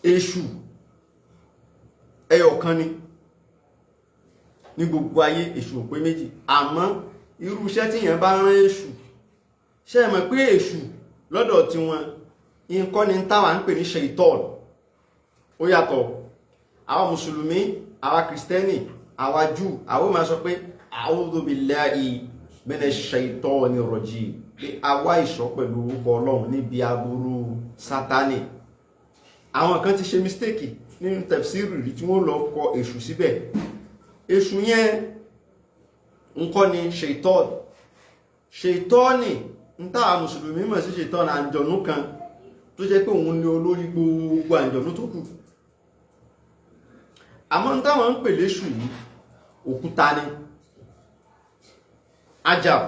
Èṣù ẹyọ kan ni ní gbogbo ayé. Èṣù ò pé méjì. Àmọ́ irú iṣẹ́ tí yẹn bá rán èṣù, ṣe é mọ̀ pé èṣù lọ́dọ̀ tiwọn nǹkan ni táwa ń pè ní ṣèitọ́n, ó yàtọ̀. Àwa Mùsùlùmí, àwa Kìrìsìtẹ́nì, àwa Júù, àwọn máa sọ pé a'udhu billahi minash shaitani rajim, pé àwa ìṣọ́ pẹ̀lú orúkọ Ọlọ́run níbi aburú Sátánì. Àwọn kan ti ṣe mistake nínú tafsiri rí tí wọ́n lọ kọ èṣù síbẹ̀. Èṣù yẹn nǹkan ni ṣèitọ́n. Ṣèitọ́nì ń táwa Mùsùlùmí mọ̀ sí ṣèitọ́n, àǹjọ̀nú kan tó jẹ́ pé òun ni olórí gbogbo àǹjọ̀nú tó kù. Àmọ́ ń táwọn ń pè léṣù yìí, òkúta ni, ajab,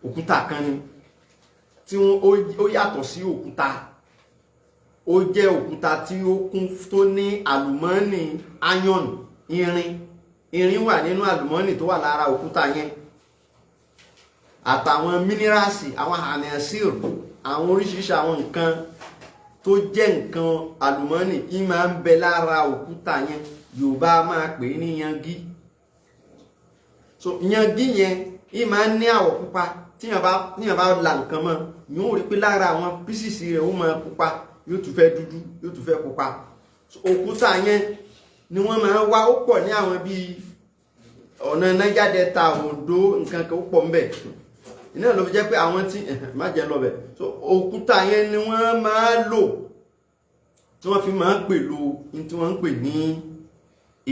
òkúta kan ni tí ó yàtọ̀ sí òkúta. Ó jẹ́ òkúta tí ó kún tó ní àlùmọ́ọ́nì iron, irin. Irin wà nínú àlùmọ́ọ́nì tó wà lára òkúta yẹn, àtàwọn minerals, àwọn àníyànsír, àwọn oríṣiríṣi àwọn nǹkan tó jẹ́ nǹkan àlùmọ́ọ́nì yìí máa ń bẹ lára òkúta yẹn. Yorùbá máa pè é ní yangi. So yangi yẹn yìí máa ń ní àwọ̀ pupa. Tíyàn bá la nǹkan mọ́, yóò rí pé lára àwọn pieces rẹ̀, ó máa pupa, yóò tún fẹ́ dúdú, yóò tún fẹ́ pupa. So òkúta yẹn ni wọ́n máa ń wá. Ó pọ̀ ní àwọn bíi ọ̀nà Niger Delta, Ondo, nǹkan kan, ó pọ̀ ńbẹ̀. Iná ló fi jẹ́ pé àwọn tí má jẹ́ lọ bẹ̀. So òkúta yẹn ni wọ́n máa lò tí wọ́n fi máa ń pèlò ní tí wọ́n ń pè ní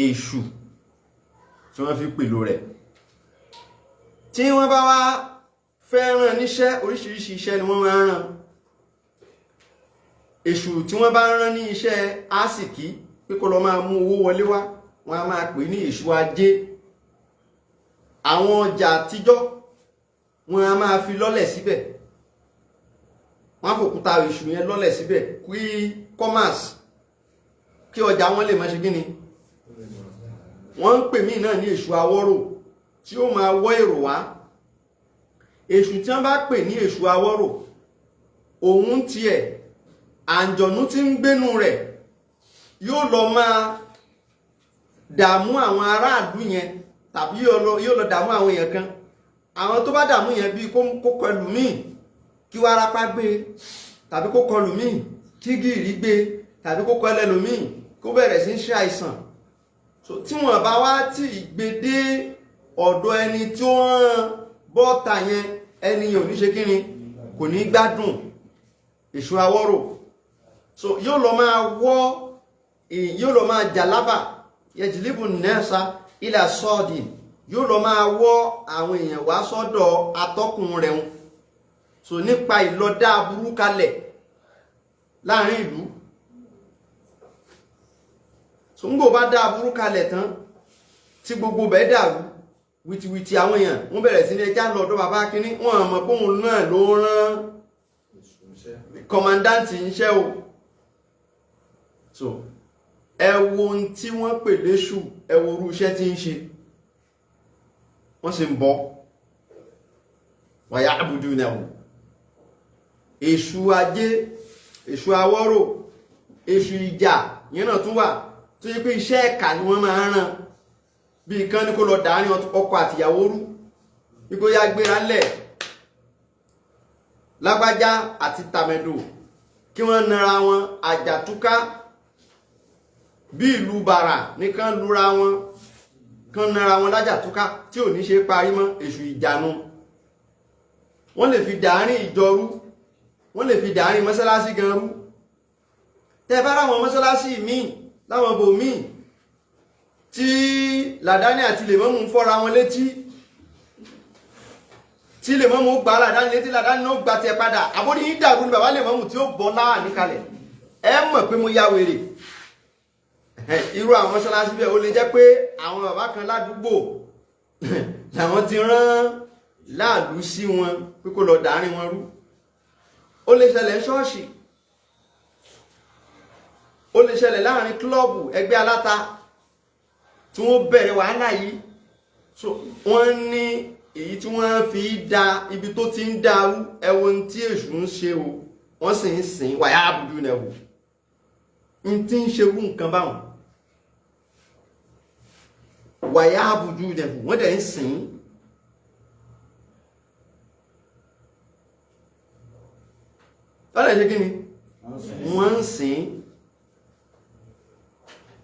èṣù, tí wọ́n fi pèlò rẹ̀. Tí wọ́n bá wá fẹ́ rán níṣẹ́, oríṣiríṣi iṣẹ́ ni wọ́n máa ń rán èṣù. Tí wọ́n bá rán ní iṣẹ́ àsìkí, pé kó lọ máa mú owó wọlé wá, wọ́n á máa pè ní èṣù ajé. Àwọn ọjà àtijọ́, wọ́n á máa fi lọ́lẹ̀ síbẹ̀, wọ́n á fòkúta èṣù yẹn lọ́lẹ̀ síbẹ̀ kí commerce, kí ọjà wọn lè máa ṣe kíni. Wọ́n ń pè míì náà ní èṣù awọ́rò, tí ó máa wọ́ èrò wá. Èṣù tí wọ́n bá pè ní èṣù awọ́rò, òun tiẹ̀, àǹjọ̀nú tí ń gbénu rẹ̀ yóò lọ máa dààmú àwọn aráàlú yẹn, tàbí yóò lọ dààmú àwọn èèyàn kan. Àwọn tó bá dààmú yẹn, bíi kó kọlù míì kí wárápá gbé, tàbí kó kọlù míì kí gìrì gbé, tàbí kó kọlù ẹlòmíì kó bẹ̀rẹ̀ sí ń ṣe àìsàn. So tí wọ́n bá wá tí ìgbé dé ọ̀dọ̀ ẹni tí ó rán bọ́ọ̀tà yẹn, ẹni yẹn ò ní ṣe kíni, kò ní gbádùn. Èṣù awọ́rò, so yóò lọ máa wọ́, yóò lọ máa jàlábà yẹjìlíbù nẹ́ẹ̀sà ilẹ̀ sọ́ọ̀dì, yóò lọ máa wọ́ àwọn èèyàn wá sọ́dọ̀ atọ́kùn rẹ̀ ń. So nípa ìlọdá aburú kalẹ̀ láàrin ìlú. So ń gbò bá dá aburú kalẹ̀ tán, tí gbogbo bẹ́ẹ̀ dàrú wìtìwìtì, àwọn èèyàn wọ́n bẹ̀rẹ̀ sí ní ẹjá lọ ọ̀dọ̀ bàbá kínní. Wọ́n mọ̀ pé òun náà ló rán commandant ń ṣẹ́ o. So ẹ wo ohun tí wọ́n pè léṣù, ẹ wo irú iṣẹ́ tí ń ṣe, wọ́n sì ń bọ́ wàyà àbùdù náà. Èṣù ajé, èṣù awọ́rò, èṣù ìjà yẹn náà tún wà, tó yẹ pé iṣẹ́ ẹ̀ka ni wọ́n máa ń rán. Bí kan ní kó lọ dàárín ọkọ àtìyàwó rú, bí kó yá gbéra ńlẹ̀, lágbájá àti tàmẹ̀dò kí wọ́n nara wọn àjàtúká, bí ìlú bàrà nìkan lura wọn, kán nara wọn lájàtúká tí ò ní ṣe parí mọ́. Èṣù ìjànú, wọ́n lè fi dàárín ìjọ rú, wọ́n lè fi dàárín mọ́sálásí gan rú. Tẹ́ bá ráwọn mọ́sálásí míì láwọn bò míì tí làdáni àti lèmọ́mù ń fọ́ra wọn létí, tí lèmọ́mù gbà làdáni létí, làdáni ló gba tiẹ̀ padà, àbórí yín dàrú ni. Bàbá lèmọ́mù tí ó bọ́ láwà níkalẹ̀, ẹ mọ̀ pé mo ya wèrè. Irú àwọn mọ́sálásí bẹ́ẹ̀, ó lè jẹ́ pé àwọn bàbá kan ládùúgbò làwọn ti rán láàlú sí wọn pé kó lọ dàárín wọn rú. Ó lè ṣẹlẹ̀ ṣọ́ọ̀ṣì, ó lè ṣẹlẹ̀ láàrin club ẹgbẹ́ aláta tí wọ́n bẹ̀rẹ̀ wàhálà yìí. So wọ́n ní èyí tí wọ́n fi da ibi tó ti ń dàrú. Ẹwọ́n tí èṣù ń ṣe o. Wọ́n sì ń sìn wàyà àbùdù náà wò n tí ń ṣerú nǹkan báwọn. Wàyà àbùdù náà wò, wọ́n dẹ̀ ń sìn. Wọ́n dẹ̀ ṣe kí ni? Wọ́n ń sìn.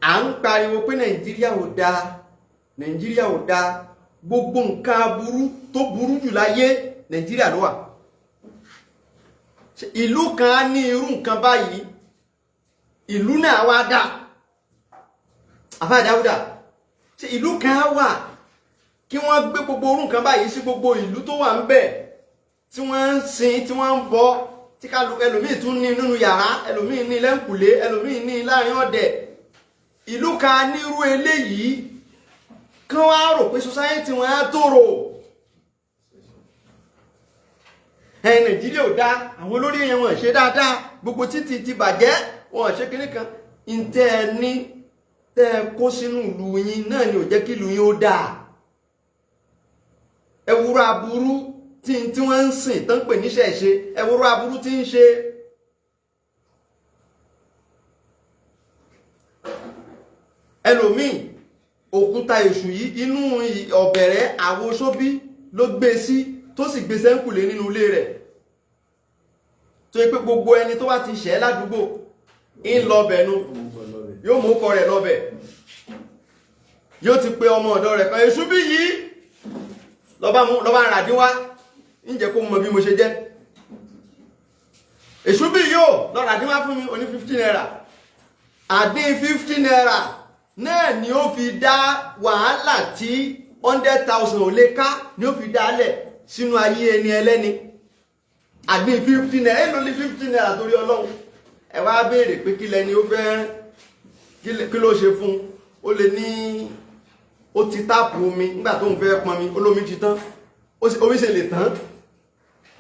À ń pariwo pé Nàìjíríà ò dáa, Nàìjíríà ò dáa. Gbogbo nǹkan aburú tó burú jù láyé, Nàìjíríà ló wà. Ìlú kan á ní irú nǹkan báyìí, ìlú náà wá dá. Àfáà Dáúdà, ṣe ìlú kan á wà kí wọ́n gbé gbogbo irú nǹkan báyìí sí gbogbo ìlú tó wà ń bẹ̀, tí wọ́n ń sin, tí wọ́n ń bọ, tí kálukú ẹlòmíì tún ní nínú yàrá, ẹlòmíì ní lẹ́ǹkùlé, ẹlòmíì ní láàrin ọ̀dẹ̀? Ìlú kan nírú eléyìí, kán wá rò pé society wọn á tòrò. Ẹ Nàìjíríà ò dá, àwọn olórí yẹn wọn ṣe dáadáa, gbogbo títì ti bàjẹ́, wọn ṣe kinní kan. Ntẹ́ ẹ ní tẹ́ ẹ kó sínú ìlú yín náà ni ò jẹ́ kí ìlú yín ó dáa. Ẹwúrọ̀ aburú tí wọ́n ń sìn tán pè níṣẹ́ ṣe, ẹwúrọ̀ aburú tí ń ṣe. Ẹlòmíì, òkúta èṣù yìí, inú ọ̀bẹ̀rẹ̀ àwo sóbí ló gbé sí, tó sì gbé sẹ́ńkùlé nínú ilé rẹ̀, tó yẹ pé gbogbo ẹni tó bá ti ṣẹ̀ ládùúgbò ń lọ bẹ̀nu, yóò mú ọkọ rẹ̀ lọ́bẹ̀, yóò ti pe ọmọ ọ̀dọ̀ rẹ̀ kan, èṣù bí yìí lọ́ba ràdín wá, ń jẹ́ kó mọ bí mo ṣe jẹ́. Èṣù bí yóò lọ ràdín wá fún mi, oní 50 naira. Àdín 50 naira náà ni ó fi dá wàhálà tí 100,000 ò lè ká, ni ó fi dálẹ̀ sínú ayé ẹni ẹlẹ́ni. Àdín 50 naira, èló ní 50 naira torí Ọlọ́run? Ẹ wá béèrè pé kí lẹni ó fẹ́, kí ló ṣe fún ó? Lè ní ó ti táàpù omi nígbà tóun fẹ́ pọnmi, olómi ti tán. Omi ṣe lè tán?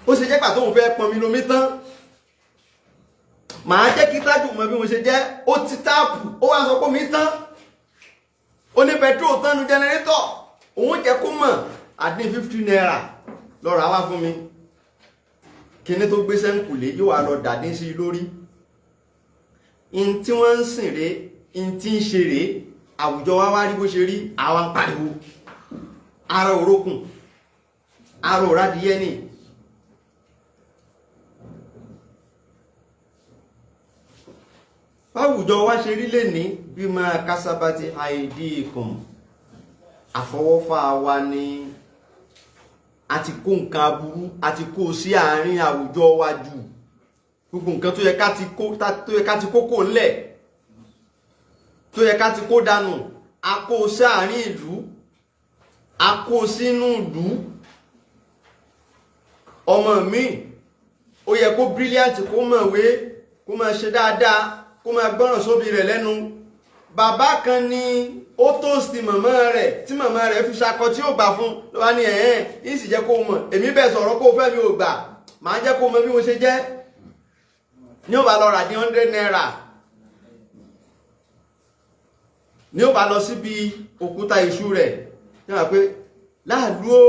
Ó ṣe jẹ́ pà tóun fẹ́ pọnmi lómi tán? Màá jẹ́ kí Tájù mọ bí mo ṣe jẹ́. Ó ti táàpù, ó wá sọ pé omi tán, ó ní pẹtrol tán nu jẹnẹrétọ̀, òun jẹ́ kó mọ̀. Àdín 50 naira lọ́ra wá fún mi. Kíní tó gbé sẹ́ńkùlé yóò wá lọ dàdín sí i lórí. In tí wọ́n ń sìn rèé, in tí ń ṣe rèé. Àwùjọ wa wá rí bó ṣe rí, àwa ń pariwo ara òrókùn, ara òrádìyẹ ni. Báwùjọ wa ṣe rí lè ní bí máa kásábà ti àìdí ikùn àfọwọ́fà wa ni. A ti kó nǹkan aburú, a ti kó sí àárín àwùjọ wa jù. Gbogbo nǹkan tó yẹ ká ti kó, tó yẹ ká ti kó kò ńlẹ̀, tó yẹ ká ti kó dànù, a kó sí àárín ìlú, a kó sínú ìlú. Ọmọ mi, ó yẹ kó brilliant, kó mọ̀wé, kó máa ṣe dáadáa, kó máa gbọ́ràn sóbi rẹ̀ lẹ́nu. Bàbá kan ni ó tóòsì màmá rẹ̀ tí màmá rẹ̀ fi ṣakọ tí ó gbà fún, ló wá ní ẹ̀hẹ́n yìí sì jẹ́ kó mọ̀, èmi bẹ́ẹ̀ sọ̀rọ̀ kó fẹ́ mi ò gbà, màá jẹ́ kó mọ̀ bí mo ṣe jẹ́. Ní ó bá lọ rà ní 100 naira, ní ó bá lọ síbi òkúta èṣù rẹ̀, ní wọ́n pé láàlú o,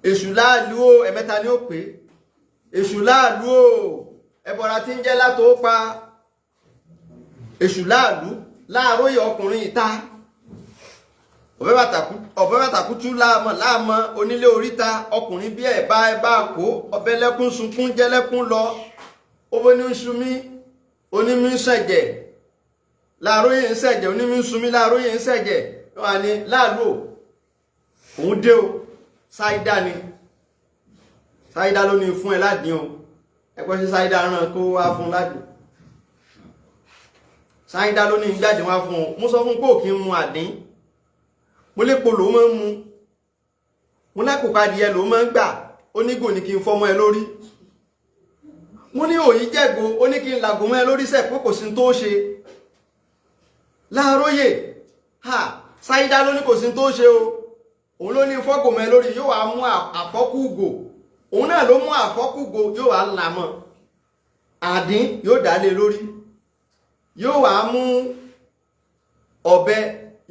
èṣù láàlú o, ẹ̀mẹ́ta ni ó pé èṣù láàlú o, ẹbọra tí ń jẹ́ látó pa èṣù láàlú láàróyè ọkùnrin ìta, ọ̀bẹ bàtàkútú láàmọ̀ láàmọ̀ onílé oríta, ọkùnrin bí ẹ̀ bá ẹ bá kó ọbẹ̀ lẹ́kún sunkún jẹ́lẹ́kún lọ, owó ní ń sunmí onímí ń ṣẹ̀jẹ̀, láàróyè ń ṣẹ̀jẹ̀, onímí ń sunmí, láàróyè ń ṣẹ̀jẹ̀. Wọ́n ní láàlú òun dé o, ṣáídà ni, ṣáídà ló ní fún ẹ ládìí o. Ẹgbẹ́ sí ṣáídà rán kó wá fún ládìí, ṣáídà ló ní jáde wá fún un. Mo sọ fún pé òkè ń mu àdín, mo lépo ló máa ń mu, mo lẹ́kùnkà adìyẹ ló máa ń gbà, ó nígò ní kí n fọ́mọ́ ẹ lórí. Mo ní òyì jẹ́go, ó ní kí n làgò mọ́ ẹ lórí sẹ̀ pé kò sí tó ṣe. Láàróyè ha, ṣáídà ló ní kò sí tó ṣe o, òun ló ní fọ́gò mọ́ ẹ lórí, yóò wá mú àfọ́kùgò, òun náà ló mú àfọ́kùgò, yóò wá là mọ́ àdín, yóò dá lé lórí, yóò wá mú ọ̀bẹ,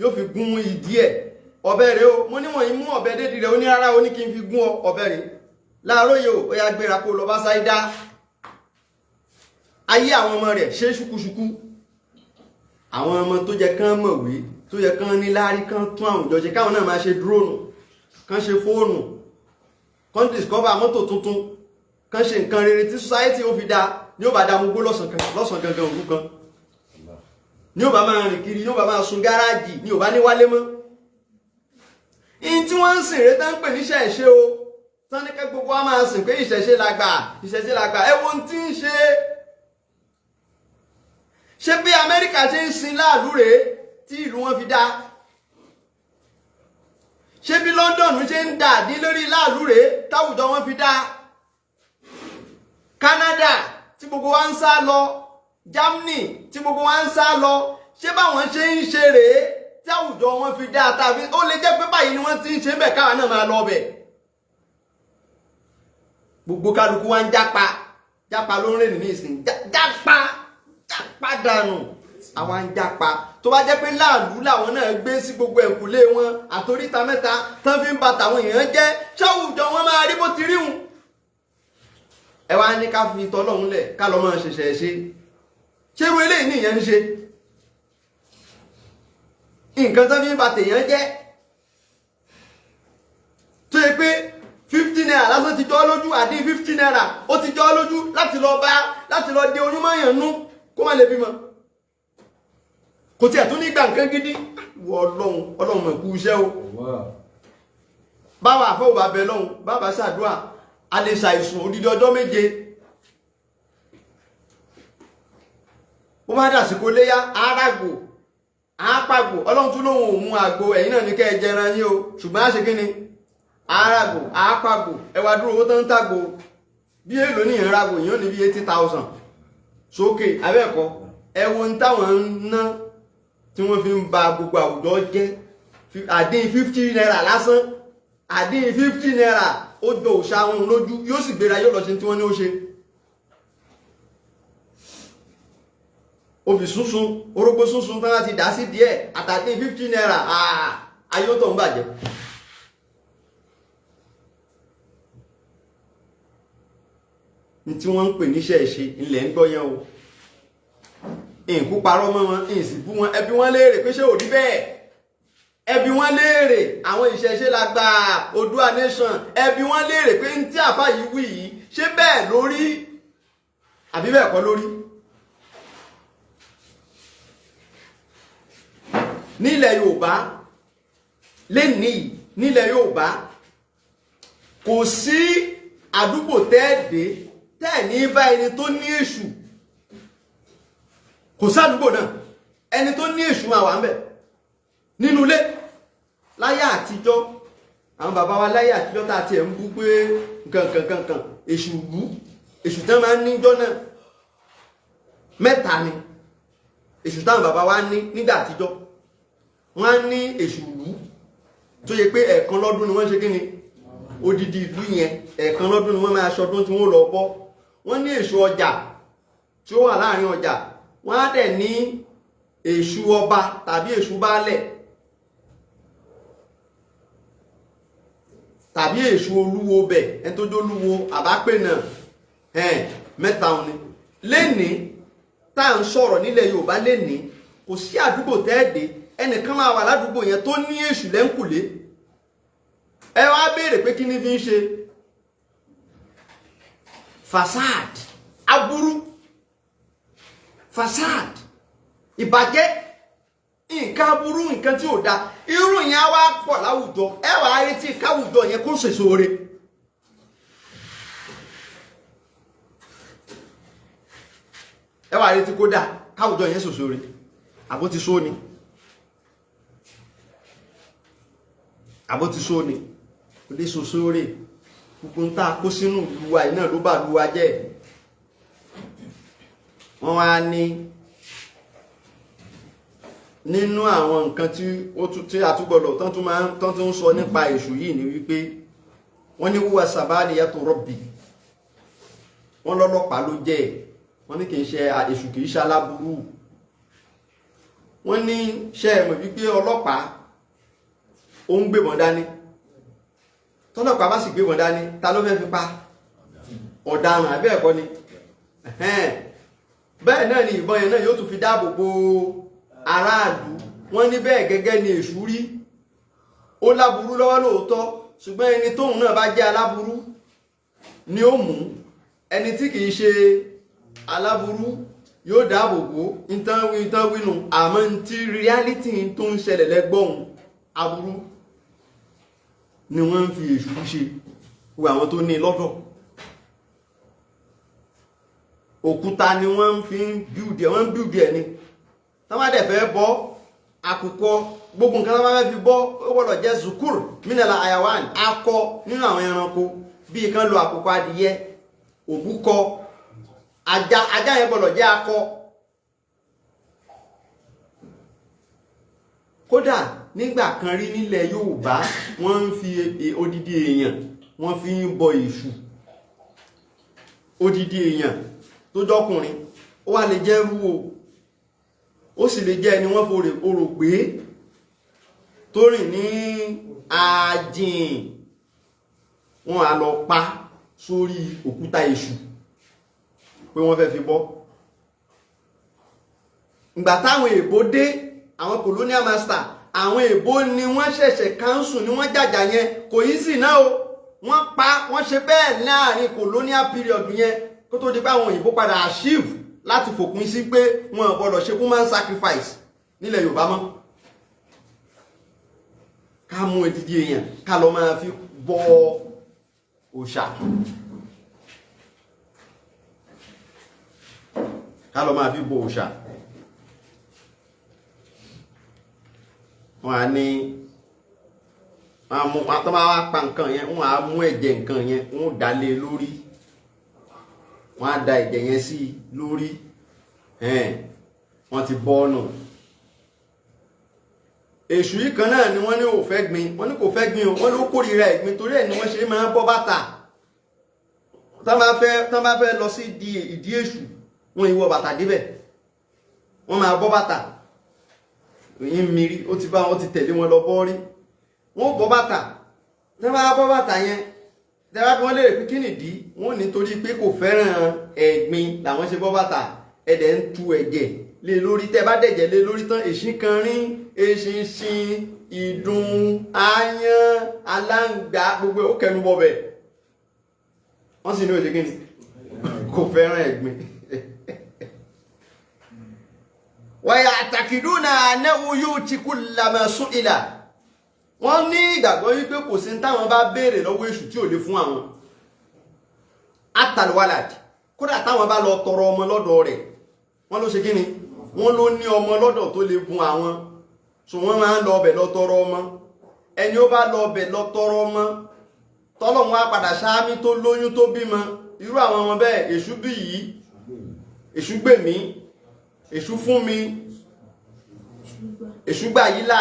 yóò fi gún ìdí ẹ̀. Ọ̀bẹ rẹ̀ o, mo ní wọ̀nyí mú ọ̀bẹ dédìí rẹ̀, ó ní rárá, ó ní kí n fi gún ọ ọ̀bẹ rẹ̀. Láàárọ̀ yìí ó yá gbéra kó lọ bá Sáídá. Ayé àwọn ọmọ rẹ̀ ṣe ṣùkúṣùkú. Àwọn ọmọ tó jẹ kán mọ̀wé, tó yẹ kán ní láárí, kán tún àwùjọ ṣe, káwọn náà máa ṣe drone, kán ṣe fóònù, kán discover mọ́tò tuntun, kán ṣe nǹkan rere tí society ó fi dáa, ní ó bá dá mugbó lọ́sàn gangan òru kan, ní ó bá máa rìn kiri, ní ó bá máa sun gáràjì, ní ó bá ní wálé mọ́. In tí wọ́n ń sìn rẹ tán ń pè níṣẹ́ ìṣe o, tán ní kẹ́ gbogbo wa máa sìn pé ìṣẹ̀ṣe la gbà, ìṣẹ̀ṣe la gbà. Ẹ wo ohun tí ń ṣe. Ṣé bí Amẹ́ríkà ṣe ń sin láàlú rèé tí ìlú wọn fi dá? Ṣé bí London ṣe ń dà dín lórí láàlú rèé táwùjọ wọn fi dá? Canada tí gbogbo wa ń sá lọ, Germany tí gbogbo wa ń sá lọ, ṣé báwọn ṣe ń ṣe rèé tí àwùjọ wọn fi dá? Tàbí ó lè jẹ́ pé báyìí ni wọ́n ti ń ṣe bẹ́ẹ̀, káwa náà máa lọ bẹ̀. Gbogbo kálukú wa ń jápa jápa ló ń rìn ní ìsìn, jápa jápa dànù, àwa ń jápa. Tó bá jẹ́ pé láàlú làwọn náà gbé sí gbogbo ẹ̀kúlé wọn àtoríta mẹ́ta tán fi ń ba tàwọn èèyàn jẹ́, ṣáwùjọ wọn máa rí bó ti rí hùn? Ẹ wá ní ká fi tọlọ́hún lẹ̀, ká lọ́ máa ṣẹ̀ṣẹ̀ ṣe. Ṣé irú eléyìí nìyẹn ń ṣe nǹkan tán fi ń ba tèèyàn jẹ́, tó yẹ pé ₦50 lásán ti jọ́ lójú, àdín ₦50 ó ti jọ́ lójú láti lọ bá, láti lọ de oyún mọ́yàn nú kó má lè bímọ, kò tiẹ̀ tún ní gbà nǹkan gidi. Wọ Ọlọ́run, Ọlọ́run mọ̀ kú iṣẹ́ o. Báwa àfọwọ́ bá bẹ lọ́hùn, bàbá ṣàdúrà, a lè ṣàìsùn odidi ọjọ́ 7. Bó bá dàsìkò léyà, arágbò àápàgbò, Ọlọ́run tún lóhun òun àgbo, ẹ̀yìn náà ní kẹ́ ẹ jẹran yín o, ṣùgbọ́n a ṣe kí ni, arágbò àápàgbò. Ẹwà dúró owó tó ń tàgbò bí èlò ní ìragbò yìí ó ní bí 80,000 sókè abẹ́ẹ̀kọ́. Ẹ wo ń táwọn ń ná tí wọ́n fi ń ba gbogbo àwùjọ jẹ́. Àdín ₦50 lásán, àdín ₦50 ó jọ òṣà wọn lójú, yóò sì gbéra, yóò lọ sí tí wọ́n ní ó ṣe. Obì súnsun, orógbó súnsun tán láti dá sí díẹ̀ àtàdín ₦50, ayé ó tó ń bàjẹ́. Ní tí wọ́n ń pè níṣẹ́ ìṣe ilẹ̀ ń gbọ́ yẹn o. Ìkú parọ́ mọ́ wọn, ìsì bú wọn, ẹbí wọn léèrè pé ṣé ò rí bẹ́ẹ̀. Ẹbí wọn léèrè, àwọn ìṣẹ̀ṣe la gba Oòduà nation, ẹbí wọn léèrè pé ní tí àfà yìí wí yìí, ṣé bẹ́ẹ̀ lórí àbí bẹ́ẹ̀ kọ́ lórí. Nílẹ̀ Yorùbá lénìí, nílẹ̀ Yorùbá kò sí àdúgbò tẹ́ẹ̀dé tẹ́ẹ̀ ní bá ẹni tó ní èṣù, kò sí àdúgbò náà ẹni tó ní èṣù máa wà ń bẹ̀ nínú ilé. Láyé àtijọ́, àwọn bàbá wa láyé àtijọ́ tá a tiẹ̀ ń bú pé nǹkan èṣù bú, èṣù tán máa ń níjọ́ náà mẹ́ta ni èṣù táwọn bàbá wa ní nígbà àtijọ́. Wọ́n á ní èṣù ìlú tó yẹ pé ẹ̀ẹ̀kan lọ́dún ni wọ́n ṣe kíni odidi ìlú yẹn, ẹ̀ẹ̀kan lọ́dún ni wọ́n máa ṣọdún tí wọ́n lọ bọ́. Wọ́n ní èṣù ọjà tí ó wà láàrin ọjà, wọ́n á dẹ̀ ní èṣù ọba tàbí èṣù baálẹ̀ tàbí èṣù olúwo bẹ̀, ẹni tó jólúwo àbápè náà, mẹ́ta òun ni. Lénìí tá à ń sọ̀rọ̀ nílẹ̀ Yorùbá lénìí, kò sí àdúgbò tẹ́ẹ̀dé ẹnìkan máa wà ládùúgbò yẹn tó ní èṣù lẹ́ńkùlé. Ẹ wá béèrè pé kí ni fi ń ṣe fasad, aburú, fasad, ìbàjẹ́, nǹkan aburú, nǹkan tí ò da. Irú yẹn á wá pọ̀ láwùjọ, ẹ wàá retí káwùjọ yẹn kó sèso re. Ẹ wàá retí kó dáa káwùjọ yẹn sèso re, àbó ti só ni, àbó ti só ni, kò lè sòso re. Gbogbo ń tá a kó sínú ìlú wa yìí náà ló bá ìlú wa jẹ́. Wọ́n wá ní nínú àwọn nǹkan tí ó tún tí àtúgbọ̀dọ̀ tán tún máa tán tún sọ nípa èṣù yìí ni wípé wọ́n ní wúwa sàbáníyàtò rọ́bì, wọ́n lọ́lọ́pàá ló jẹ́, wọ́n ní kìí ṣe èṣù, kìí ṣe aláburú. Wọ́n ní ṣe é mọ̀ wípé ọlọ́pàá ó ń gbébọn dání, Tọ́lọ́pàá bá sì gbé wọn dání, ta ló fẹ́ fi pa ọ̀daràn? Àbí ẹ̀kọ́ ni? Bẹ́ẹ̀ náà ni ìbọn yẹn náà yóò tún fi dáàbò bo aráàlú. Wọ́n ní bẹ́ẹ̀ gẹ́gẹ́ ni èṣù rí. Ó láburú lọ́wọ́ lóòótọ́, ṣùgbọ́n ẹni tóun náà bá jẹ́ aláburú ni ó mú. Ẹni tí kìí ṣe aláburú, yóò dáàbò bò. Ìtàn ìtàn wínú, àmọ́ ti reality tó ń ṣẹlẹ̀ lẹ́gbọ̀n, aburú ni wọ́n ń fi èṣù ṣe. Gbogbo àwọn tó ní lọ́dọ̀, òkúta ni wọ́n fi ń bíùdì ẹ̀, wọ́n ń bíùdì ẹ̀ ni. Tọ́ bá dẹ̀ fẹ́ bọ́ àkùkọ, gbogbo nǹkan tó bá fẹ́ fi bọ́, ó gbọ́dọ̀ jẹ́ zukur minala ayawan, akọ nínú àwọn ẹranko, bíi kan lo àkùkọ adìyẹ, òbúkọ, ajá. Ajá yẹn gbọ́dọ̀ jẹ́ akọ. Kódà nígbà kan rí nílẹ̀ Yorùbá, wọ́n ń fi odidi èèyàn, wọ́n fi ń bọ èṣù. Odidi èèyàn tó jọ́kùnrin, ó wá lè jẹ́ rú o, ó sì lè jẹ́ ẹni wọ́n forè orò pé tó rìn ní ààjìn, wọ́n á lọ pa sórí òkúta èṣù pé wọ́n fẹ́ fi bọ́. Ìgbà táwọn èèbó dé, àwọn colonial master, àwọn èèbó ni wọ́n ṣẹ̀ṣẹ̀ council ni wọ́n jàjà yẹn. Kò yí sì náà o, wọ́n pa wọ́n ṣe bẹ́ẹ̀ láàrin colonial period yẹn, kó tó di pé àwọn òyìnbó padà achieve láti fòpin sí pé wọn ò gbọdọ̀ ṣe human sacrifice nílẹ̀ Yorùbá mọ́. Ká mú edidi èèyàn, ká lọ máa fi bọ òòṣà, ká lọ máa fi bọ òòṣà. Wọn á ní wọn á mú tó máa wá pa nǹkan yẹn, wọn á mú ẹ̀jẹ̀ nǹkan yẹn, wọn ó dà lé lórí, wọn á da ẹ̀jẹ̀ yẹn sí lórí. Wọ́n ti bọ́ ọ̀nà èṣù yìí kan náà ni. Wọ́n ní ò fẹ́ gbin, wọ́n ní kò fẹ́ gbin o, wọ́n ló kórìíra ẹ̀gbin, torí ẹ̀ ni wọ́n ṣe máa ń bọ́ bàtà. Tán bá fẹ́ lọ sí ìdí èṣù, wọ́n ìwọ bàtà débẹ̀, wọ́n máa bọ́ bàtà yín mìírí. Ó ti bá wọn ti tẹ̀lé wọn lọ bọ́ rí, wọ́n bọ́ bàtà. Tán bá bọ́ bàtà yẹn, tẹ́ bá bí wọ́n léèrè pé kí nìdí, wọ́n ní torí pé kò fẹ́ràn ẹ̀gbin làwọn ṣe bọ́ bàtà. Ẹ̀dẹ̀ ń tu ẹ̀jẹ̀ lé lórí. Tẹ́ bá dẹ̀jẹ̀ lé lórí tán, èṣin kan rín, eṣinṣin, ìdun, aáyán, aláǹgbá, gbogbo ó kẹnu bọbẹ̀. Wọ́n sì ní òṣèké ni kò fẹ́ràn ẹ̀gbin. Wàyà àtàkìdúnà anáwó yóò ti kú lamẹ́sùn ìlà. Wọ́n ní ìgbàgbọ́ wípé kò sí táwọn bá béèrè lọ́wọ́ èṣù tí ò lè fún àwọn. Atalwalad, kódà táwọn bá lọ tọrọ ọmọ lọ́dọ̀ rẹ̀, wọ́n ló ṣe kí ni, wọ́n ló ní ọmọ lọ́dọ̀ tó lè bùn àwọn. So wọ́n máa ń lọ ọbẹ̀ lọ tọrọ ọmọ. Ẹni ó bá lọ ọbẹ̀ lọ tọrọ ọmọ, tọ́lọ́run á padà sáámi tó lóyún tó bímọ, irú àwọn ọmọ bẹ́ẹ̀, èṣù bí yìí, èṣù gbè mí, èṣù fún mi, èṣù gbà yìí là,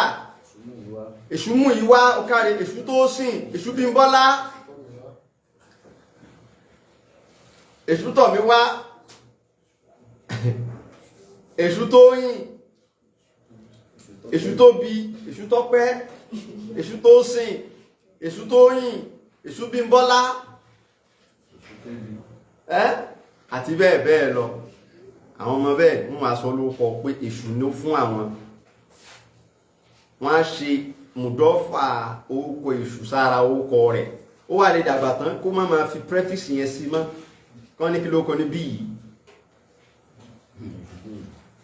èṣù mú yìí wá ọ̀kàrẹ̀, èṣù tó sìn, èṣù Bímbọ́lá, èṣù tọ̀ mí wá, èṣù tó yìn, èṣù tó bí, èṣù tọ́pẹ́, èṣù tó sìn, èṣù tó yìn, èṣù Bímbọ́lá, ẹ́ àti bẹ́ẹ̀ bẹ́ẹ̀ lọ. Àwọn ọmọ bẹ́ẹ̀, wọ́n máa sọ lórúkọ pé èṣù ló fún àwọn. Wọ́n á ṣe mùdọ́fà orúkọ èṣù sára orúkọ rẹ̀. Ó wà lè dàgbà tán, kó má máa fi prefix yẹn sí mọ́. Kán ní kí ló kọ ní bí yìí,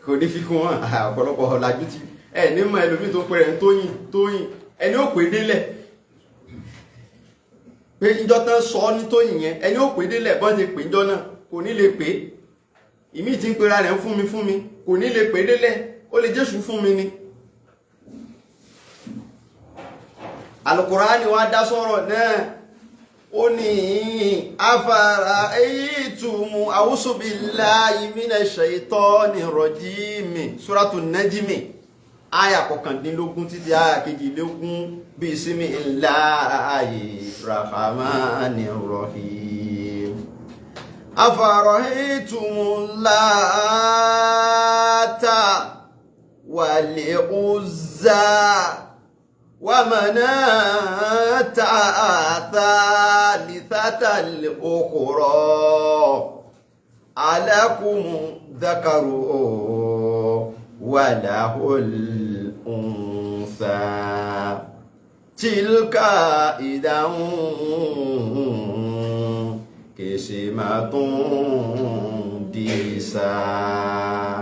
kò ní fi kún wọn. Ọ̀pọ̀lọpọ̀ ọ̀làjú ti ẹ ní mọ ẹlòmíì tó pẹ̀rẹ̀ ń Tóyìn Tóyìn, ẹni ó pè délẹ̀ pé ìjọ tán sọ ọ́ ní Tóyìn yẹn, ẹni ó pè délẹ̀ bọ́n ti pè ìjọ náà, kò ní lè pè. Ìmí tí ń pera rẹ̀ ń fún mi fún mi, kò ní lè pè délẹ̀, ó lè Jésù fún mi ni. Al-Qur'ani wá dá sọ̀rọ̀ náà, ó ní afárá èyí túmù a'uzu billahi minash shaitani rajimi, Suratu Najmi, àyà 19 títí àyà 22, bismillahi rahmani rahim. Afara'aytumu Lata wal Uzza. ومناة الثالثة الأخرى ألكم الذكر وله الأنثى تلك إذا قسمة ضيزى.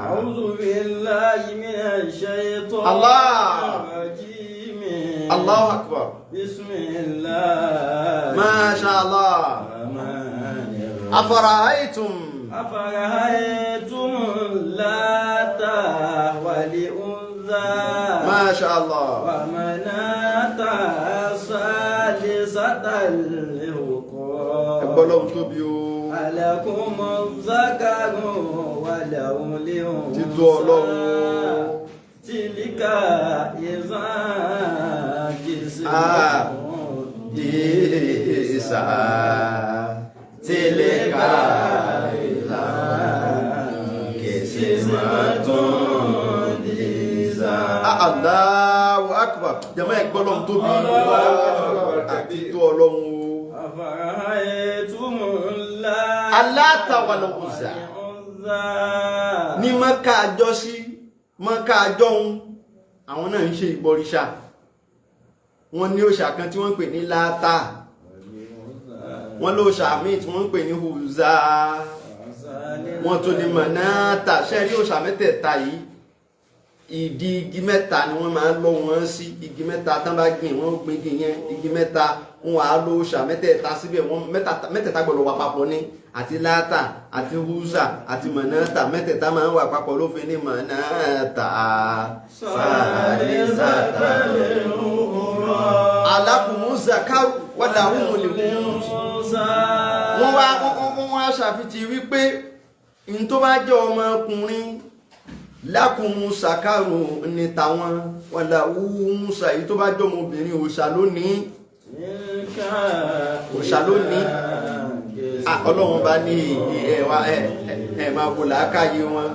أعوذ بالله من الشيطان الله. الرجيم. الله أكبر. بسم الله ما شاء الله. الرحمن الرحيم. أفرأيتم أفرأيتم اللات والعزى ما شاء الله. ومناة الثالثة الأخرى. Ẹgbọ́n lọ́hun tóbi o. ألكم الذكر وله الأنثى. Títú Ọlọ́run. تلك إذا قسمة ضيزى تلك إذا قسمة ضيزى. Allahu akbar. Jàmáà, ẹgbọ́n lọ́hun tóbi àti tó Ọlọ́run o. أفرأيتم اللات Aláta wal Uzza. والعزى. Ní Mọ́kà àjọsí, Mọ́kà àjọhun, àwọn náà ń ṣe ìbọrìṣà. Wọ́n ní òòṣà kan tí wọ́n ń pè ní Láátà, wọ́n lóòṣà míì tí wọ́n ń pè ní Hùzà, wọ́n tún ní Mọ̀nàtà. Ṣe rí òòṣà mẹ́tẹ̀ẹ̀ta yìí, ìdí igi mẹ́ta ni wọ́n máa ń lọ wọ́n sí. Igi mẹ́ta tán bá gbìn, wọ́n gbìn igi yẹn, igi mẹ́ta, wọ́n wàá lọ òòṣà mẹ́tẹ̀ẹ̀ta síbẹ̀. Wọ́n mẹ́tẹ̀ẹ̀ta gbọ́dọ̀ wà papọ̀ ní, àti Láátà àti Húzà àti Mọ̀nàtà, mẹ́tẹ̀ẹ̀ta máa ń wà papọ̀ ló fi ní Mọ̀nàtà sàlẹ̀sàtà. ألكم الذكر وله الأنثى. Wọ́n wá ṣàfitì wípé n tó bá jẹ́ ọmọkùnrin, لكم الذكر ní tàwọn, وله الأنثى, èyí tó bá jẹ́ ọmọbìnrin, òòṣà lónìí, òòṣà lónìí. Ah, Ọlọ́run bá ní ẹ wá, ẹ ẹ máa wo làákàyè wọn,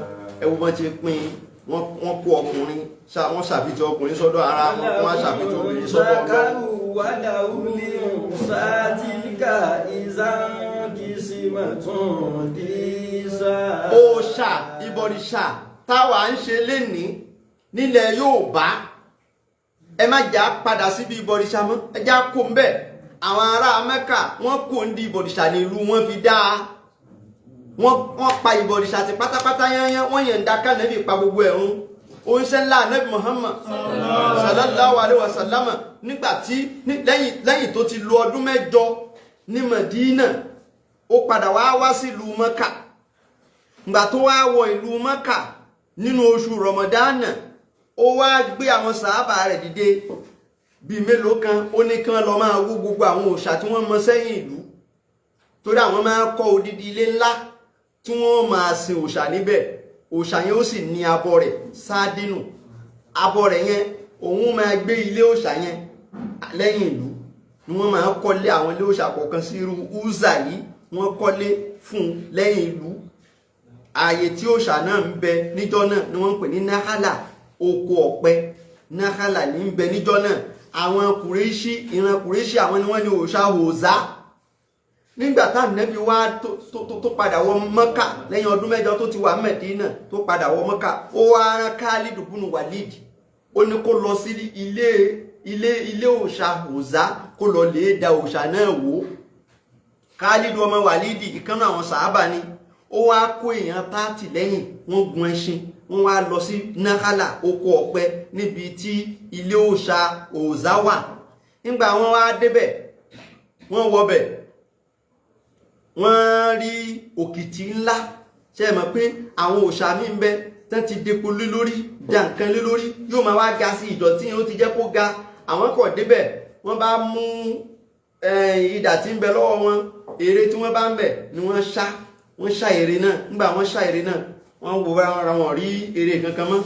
ẹ wo bọ́n ti pín. Wọ́n kó ọkùnrin, wọ́n ṣàfihàn ọkùnrin sọ́dọ̀ ara wọn, wọ́n á ṣàfihàn obìnrin sọ́dọ̀ Ọlọ́run. وله الأنثى تلك إذا قسمة ضيزى. Òòṣà ìbọ̀rìṣà táwa ń ṣe lénìí nílẹ̀ Yorùbá, ẹ má jà padà síbi ìbọ̀rìṣà mọ́, ẹ já kó ń bẹ̀. Àwọn ará Mẹ́kà, wọ́n kò ń di ìbọ̀rìṣà ní ìlú wọn fi dáa. Wọ́n pa ìbọ̀rìṣà ti pátápátá yányán. Wọ́n yẹn ń da kánẹ́bì pa gbogbo ẹ̀rún oníṣẹ́ ńlá Ànábì Muhammad sallallahu alayhi wa sallam. Nígbà tí lẹ́yìn tó ti lo ọdún 8 ní Madina, ó padà wá wá sílùú Mẹ́kà. Ìgbà tó wá wọ ìlú Mẹ́kà nínú oṣù Rọmọdánà, ó wá gbé àwọn sàábà rẹ̀ dìde bíi mélòó kan. Ó ní kí wọ́n lọ máa wó gbogbo àwọn òòṣà tí wọ́n mọ sẹ́yìn ìlú, torí àwọn máa kọ́ odidi ilé ńlá tí wọ́n máa sin òòṣà níbẹ̀. Òòṣà yẹn ó sì ní abọ́ rẹ̀ sáádínù. Abọ́ rẹ̀ yẹn, òun máa gbé ilé òòṣà yẹn lẹ́yìn ìlú ni wọ́n máa kọ́lé àwọn ilé òòṣà kọ̀ọ̀kan sí. Irú Uzza yìí, wọ́n kọ́lé fún un lẹ́yìn ìlú. Ààyè tí òòṣà náà ń bẹ níjọ́ náà ni wọ́n ń pè ní Náhálà, oko ọ̀pẹ Náhálà ní ń bẹ níjọ́ náà. Àwọn Kùrẹ́ṣí, ìran Kùrẹ́ṣí, àwọn ni wọ́n ní òòṣà Hòzá. Nígbà tá Ànábì wá tó padà wọ Mọ́kà lẹ́yìn ọdún 8 tó ti wà Mẹ̀dínà, tó padà wọ Mọ́kà, ó wá rán Khalid ibn Walid. Ó ní kó lọ sí ilé òòṣà Hòzá, kó lọ lè da òòṣà náà wó. Khalid ọmọ Walid, ìkànnì àwọn sàábà ni. Ó wá kó èèyàn 30 lẹ́yìn, wọ́n gun ẹṣin, wọ́n wá lọ sí Náhálà, oko ọ̀pẹ, níbi tí ilé òòṣà Hòzá wà. Nígbà wọ́n wá débẹ̀, wọ́n wọbẹ̀, wọ́n rí òkìtì ńlá. Ṣe é mọ̀ pé àwọn òòṣà míì ń bẹ tán ti depo lé lórí, da nǹkan lé lórí, yóò máa wá ga sí, ìdọ̀tí yẹn ó ti jẹ́ kó ga. Àwọn kọ̀ débẹ̀, wọ́n bá mú idà tí ń bẹ lọ́wọ́ wọn, ère tí wọ́n bá ń bẹ̀ ni wọ́n ṣá. Wọ́n ṣá ère náà. Nígbà wọ́n ṣá ère náà, wọ́n wo ara wọn rí ère kankan mọ́.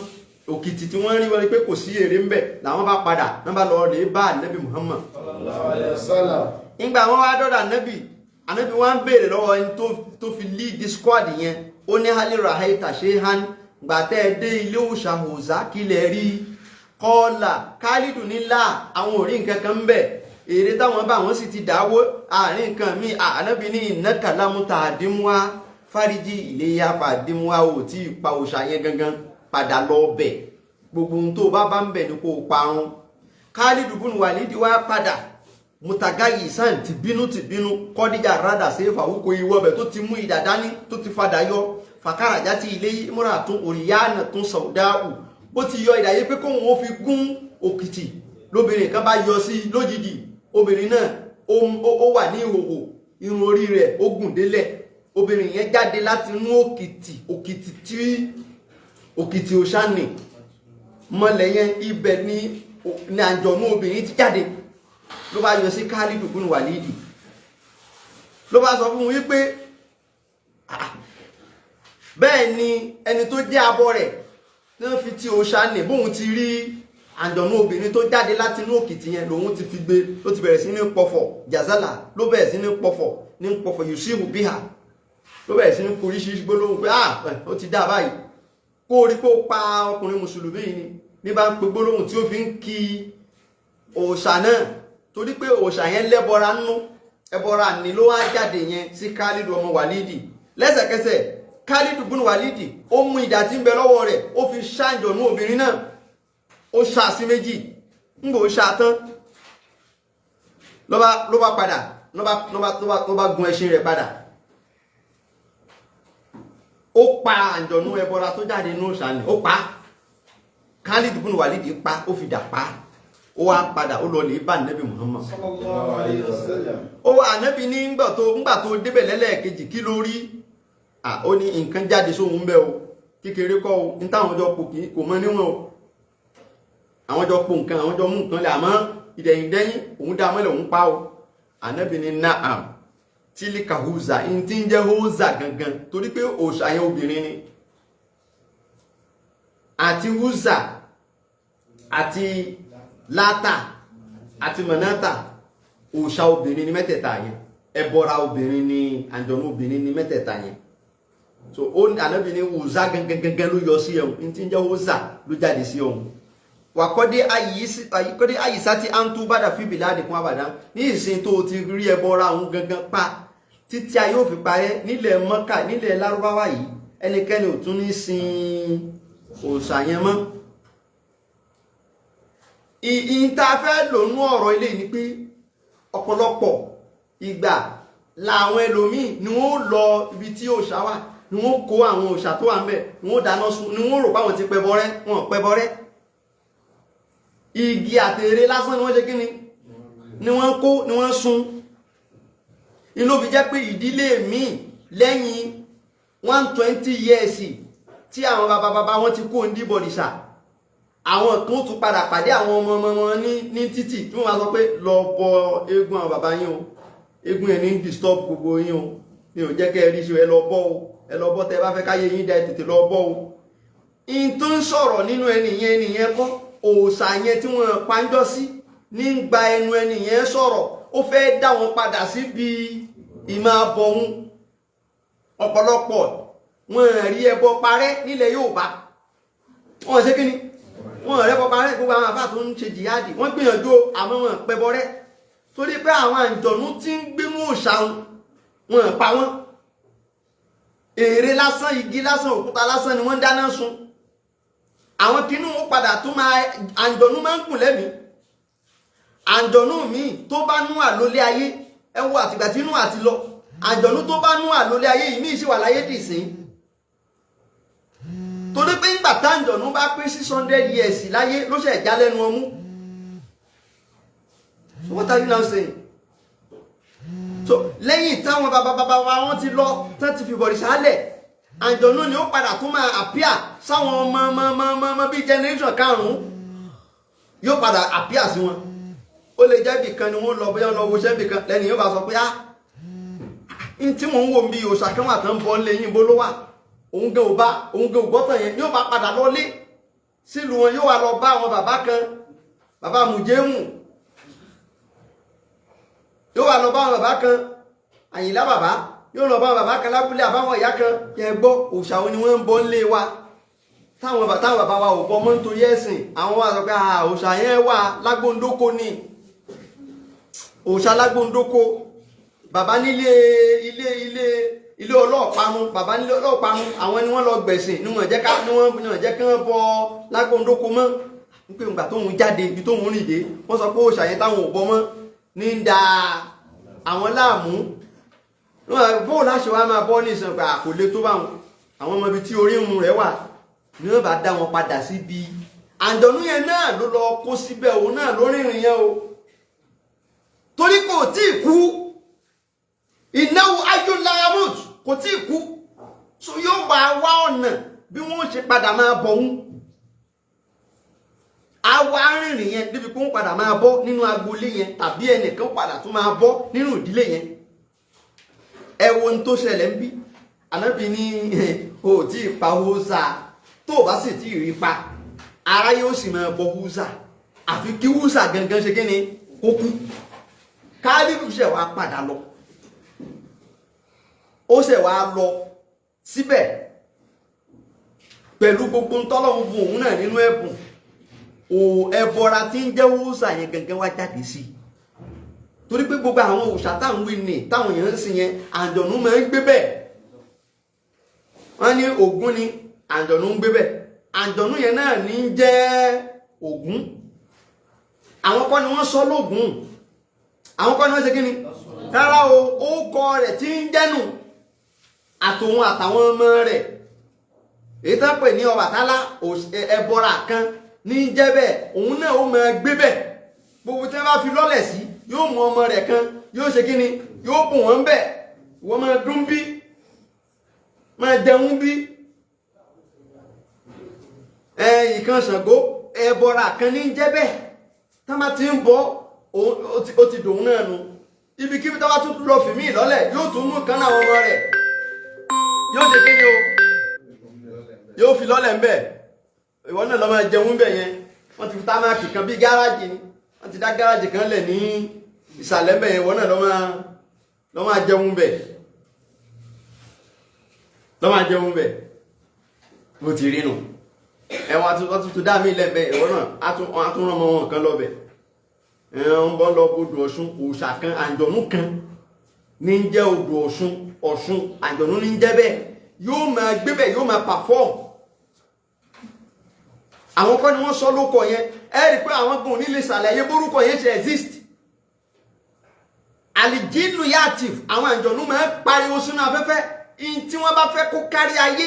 Òkìtì tí wọ́n rí, wọ́n rí pé kò sí ère ń bẹ̀. Làwọn bá padà, wọ́n bá lọ rèé bá Ànábì Muhammad. Nígbà wọ́n wá dọ́dọ̀ Ànábì, Ànábì wọ́n ń béèrè lọ́wọ́ ẹni tó fi lead squad yẹn. Ó ní هل رأيت شيئا? Gbà tẹ́ ẹ dé ilé òòṣà Hòzá, kí lẹ rí? Kọ́ọ̀là Khalidu nílà àwọn ò rí nǹkan kan ń bẹ̀, èrè táwọn bá wọn sì ti dáwó àárín nǹkan míì. Ànábì ní innaka lam tàdímúà fáríjì iléyà fàdímúà, ò tí ì pa òòṣà yẹn gangan, padà lọ bẹ̀, gbogbo ohun tó bá ń bẹ̀ ni kò parun. Khalidu bun Walidi wá padà mutagayi san ti bínú ti bínú, kọ́díjà rádà sí fàwúkọ ìwọ́bẹ̀ tó ti mú idà dání tó ti fadà yọ. Fàkàràjá ti ilé múra tún òrìyáàna tún sọ̀dáàù, bó ti yọ idà yìí pé kóun ó fi gún òkìtì, lóbìnrin kan bá yọ sí lójijì. Obìnrin náà ó wà ní ìhòhò, irun orí rẹ̀ ó gùn délẹ̀. Obìnrin yẹn jáde láti inú òkìtì, òkìtì tí òkìtì òṣàní mọ́lẹ̀ yẹn, ibẹ̀ ni ní àjọ̀nú obìnrin ti jáde, ló bá yọ sí Khalidu bun Walidi, ló bá sọ fún un wípé bẹ́ẹ̀ ni ẹni tó jẹ́ abọ́ rẹ̀ ní wọ́n fi tí òòṣà ní, bóun ti rí àjọ̀nú obìnrin tó jáde láti inú òkìtì yẹn lòun ti fi gbé, ló ti bẹ̀rẹ̀ sí ní pọ̀fọ̀ jazala, ló bẹ̀rẹ̀ sí ní pọ̀fọ̀ ní pọ̀fọ̀ yusiru biha, ló bẹ̀rẹ̀ sí ní koríṣiríṣi gbólóhùn pé ah, ó ti dá báyìí, kó o rí kó pa ọkùnrin mùsùlùmí yìí ni. Ní bá ń pe gbólóhùn tí ó fi ń kí òòṣà náà, torí pé òòṣà yẹn lẹ́bọra nínú, ẹbọra ní ló wá jáde yẹn sí Khalidu ọmọ Walidi. Lẹ́sẹ̀kẹsẹ̀ Khalidu bun Walidi ó mú idà tí ń bẹ lọ́wọ́ rẹ̀, ó fi ṣáàjọ̀nú obìnrin náà, ó ṣá sí méjì. Ń gbò ṣá tán, ló bá padà, ló bá gun ẹṣin rẹ̀ padà. Ó pa àǹjọ̀nú ẹbọra tó jáde nínú òòṣà ni, ó pa. Khalid bun Walid pa, ó fi dà pa. Ó wá padà, ó lọ lè bá Ànábì Muhammad. Sallallahu alayhi wa sallam. Ó wá, Ànábì ní ńgbà tó débẹ̀ lẹ́lẹ́ẹ̀kejì, kí ló rí? Ó ní nǹkan jáde sóhun bẹ́ o, kékeré kọ́ o, ní táwọn jọ pò kò mọ níwọ̀n o. Àwọn jọ po nǹkan, àwọn jọ mú nǹkan lẹ̀, àmọ́ ìdẹ̀yìndẹ́yìn òun dá mọ́lẹ̀, òun pa o. Ànábì ní na'am, tilka Uzza, in tí ń jẹ́ Uzza gangan, torí pé òòṣà yẹn obìnrin ni, àti Uzza àti Látà àti Mọ̀nátà, òòṣà obìnrin ni mẹ́tẹ̀ẹ̀ta yẹn, ẹbọra obìnrin ni, àjọ̀nú obìnrin ni mẹ́tẹ̀ẹ̀ta yẹn. So ó Ànábì ní Uzza gangan gangan ló yọ sí ẹ̀hún, ní tí ń jẹ́ Uzza ló jáde sí ọ̀hún. Wàkọ́dé àyíṣà tí a ń tú bàdà fíbì ládìkún àbàdàn ní ìsìn tó ti rí ẹbọra òun gangan pa, títí ayé ò fi parẹ́ nílẹ̀ Mọ́kà, nílẹ̀ Lárúbáwá yìí, ẹnikẹ́ni ò tún ní sin òòṣà yẹn mọ́. Ìyìn tá a fẹ́ lò nú ọ̀rọ̀ ilé ni pé ọ̀pọ̀lọpọ̀ ìgbà làwọn ẹlòmíì ni wọ́n lọ ibi tí òòṣà wà, ni wọ́n kó àwọn òòṣà tó wà ń bẹ̀, ni wọ́n dáná sun, ni wọ́n rò páwọn ti pẹbọrẹ́. Wọn pẹbọrẹ́, igi àtèrè lásán ni wọ́n ṣe kí ni wọ́n kó ni wọ́n sun. Inú fi jẹ́ pé ìdílé míì, lẹ́yìn 120 years tí àwọn bàbá bàbá wọn ti kó ń dìbọ̀dìṣà, àwọn kan tún padà pàdé àwọn ọmọ ọmọ wọn ní títì, tí wọ́n máa sọ pé lọ bọ eégún àwọn bàbá yín o, eégún yẹn ní ń disturb gbogbo yín o, ní ò jẹ́ kẹ́ ẹ rí ṣe, ẹ lọ bọ́ o, ẹ lọ bọ́, tẹ́ ẹ bá fẹ́ káyé yín dá, ẹ tètè lọ bọ́ o. In tó ń sọ̀rọ̀ nínú ẹni yẹn, ẹni yẹn kọ́, òòṣà yẹn tí wọ́n panjọ́ sí ní ń gba ẹnu ẹni yẹn sọ̀rọ̀, ó fẹ́ dá wọn padà síbi ìmọ̀ abọ̀hún. Ọ̀pọ̀lọpọ̀ wọn rí ẹbọ parẹ́ nílẹ̀ Yorùbá, wọn ṣe kí ni, wọn rẹ́bọ parẹ́. Gbogbo àwọn àfáà tó ń ṣe jihadi, wọ́n gbìyànjú o, àmọ́ wọn pẹbọ rẹ́, torí pé àwọn àǹjọ̀nú tí ń gbénú òòṣà wọn pa wọ́n. Ère lásán, igi lásán, òkúta lásán ni wọ́n ń dáná sun. Àwọn kinú ó padà tún máa, àǹjọ̀nú máa ń gùn lẹ́mìí. Àǹjọ̀nú míì tó bá nú àlólé ayé, ẹ wo àtìgbà tí inú àti lọ, àǹjọ̀nú tó bá nú àlólé ayé yìí míì sì wà láyé dìsín, torí pé ńgbà táǹjọ̀nú bá pé 600 years láyé ló ṣẹ̀ já lẹ́nu ọmú. So what are you now saying? So lẹ́yìn táwọn bàbá bàbá wa wọ́n ti lọ tán, ti fi bọ̀rìṣà lẹ̀, àǹjọ̀nú ni ó padà tún máa appear sáwọn ọmọ ọmọ ọmọ ọmọ ọmọ bíi generation karùn-ún, yóò padà appear sí wọn. Ó lè jẹ́ ibìkan ni wọ́n lọ, bóyá lọ wo iṣẹ́ ibìkan, lẹ́nu yóò bá sọ pé ah, n tí mò ń wò ń bí òòṣà kan wà tán bọ́ lé yín, bó ló wà? Òun gan ò bá, òun gan ò gbọ́tàn yẹn, yóò bá padà lọ lé sílùú wọn, yóò wá lọ bá àwọn bàbá kan, bàbá mùjẹ́mù, yóò wá lọ bá àwọn bàbá kan, Àyìnlá bàbá, yóò lọ bá àwọn bàbá kan lábúlé àbáwọn ìyá kan yẹn, gbọ́ òòṣà wo ni wọ́n ń bọ́ ńlé wa. Táwọn bàbá wa ò bọ mọ́ nítorí ẹ̀sìn, àwọn wa sọ pé òòṣà yẹn wà lágbóńdókó ni, òòṣà lágbóńdókó. Bàbá nílé ilé ilé ilé ọlọ́ọ̀parun, bàbá nílé ọlọ́ọ̀parun, àwọn ni wọ́n lọ gbẹ̀sìn ni wọ́n jẹ́ ká ni wọ́n jẹ́ kí wọ́n bọ lágbóńdókó mọ́. Wípé ìgbà tóun jáde, ibi tóun rìn dé, wọ́n sọ pé òòṣà yẹn táwọn ò bọ mọ́ ní ń da àwọn láàmú. Bóò láṣẹ wa máa bọ́ ní ìsìn pé àkòlé tó báwọn àwọn ọmọ ibi tí orí irun rẹ̀ wà ní wọ́n bá dá wọn padà síbi àǹjọ̀nú yẹn náà ló lọ kó síbẹ̀, òun náà ló rìnrìn yẹn o, torí kò tí ì kú. Ìnáwó ayélujára kò tí ì kú, so yóò bá wá ọ̀nà bí wọ́n ṣe padà máa bọ̀ ń àwa arìnrìn yẹn débi pé wọ́n padà máa bọ́ nínú agboolé yẹn, tàbí ẹnìkan padà tún máa bọ́ nínú ìdílé yẹn. Ẹ wo ohun tó ṣẹlẹ̀ ń bí. Ànábì ní o tí ì pa Húsà, tó o bá sì tí ì rí pa, ara yóò sì máa bọ Húsà, àfi kí Húsà gangan ṣe kíni kó kú. Kálífù ṣẹ̀ wá padà lọ, ó ṣẹ̀ wá lọ síbẹ̀ pẹ̀lú gbogbo ntọ́lọ́hún fún òun náà nínú ẹ̀bùn. O ẹbọra tí ń jẹ́ Húsà yẹn gangan wá jáde sí i, torí pé gbogbo àwọn òòṣà táwọn wí ní táwọn èèyàn ń sìn yẹn, àǹjọ̀nú máa ń gbé bẹ́ẹ̀. Wọ́n ní Ògún ni, àǹjọ̀nú ń gbé bẹ́ẹ̀. Àǹjọ̀nú yẹn náà ní ń jẹ́ Ògún. Àwọn kọ́ ni wọ́n sọ lógún, àwọn kọ́ ni wọ́n ṣe kí ni rárá o, ó kọ rẹ̀ tí ń jẹ́nu àtòun àtàwọn ọmọ rẹ̀, èyí tó ń pè ní Ọbàtálá, ẹbọra kan ní ń jẹ́ bẹ́ẹ̀, òun náà ó máa gbé bẹ́ẹ̀. Gbogbo tí wọ́n bá fi lọ́lẹ̀ sí, yóò mú ọmọ rẹ̀ kan, yóò ṣe kí ni, yóò bùn wọ́n bẹ́ẹ̀. Wọ́n máa dún bí, máa jẹun bí. Ìkan Ṣàngó, ẹbọra kan ní ń jẹ́ bẹ́ẹ̀. Tá bá ti ń bọ́, ó ti dòun náà nu. Ibikíbi tá bá tún lọ fìmí ìlọ́lẹ̀, yóò tún mú kan náà ọmọ rẹ̀, yóò ṣe kí ni o, yóò fi lọ́lẹ̀ ń bẹ̀. Ìwọ náà lọ́ máa jẹun bẹ̀ yẹn. Wọ́n ti fi támákì kan bí gáràjì ni, wọ́n ti dá gáràjì kan lẹ̀ ní ìsàlẹ̀ bẹ̀ yẹn. Ìwọ náà lọ́ máa jẹun bẹ̀, lọ́ máa jẹun bẹ̀. Bó ti rí nù. Ẹ̀wọ̀n àtúntò dá mi lẹ́bẹ̀. Ìwọ náà á tún rán ọmọ wọn kan lọ́bẹ̀. Ẹ̀wọ̀n ń bọ́ lọ odò Ọ̀ṣun, òòṣà kan, àǹjọ̀nú kan ní ń jẹ́ odò Ọ̀ṣun. Ọ̀ṣun, àǹjọ̀nú ní ń jẹ́ bẹ́ẹ̀. Yóò máa gbé bẹ́ẹ̀, yóò máa perform. Àwọn kọ́ ni wọ́n sọ lóko yẹn. Ẹ rí i pé àwọn gan ní lè ṣàlàyé bórúkọ yẹn ṣe exist. Àlìjínú yàtìf, àwọn àǹjọ̀nú máa ń pariwo sínú afẹ́fẹ́ in tí wọ́n bá fẹ́ kó kárí ayé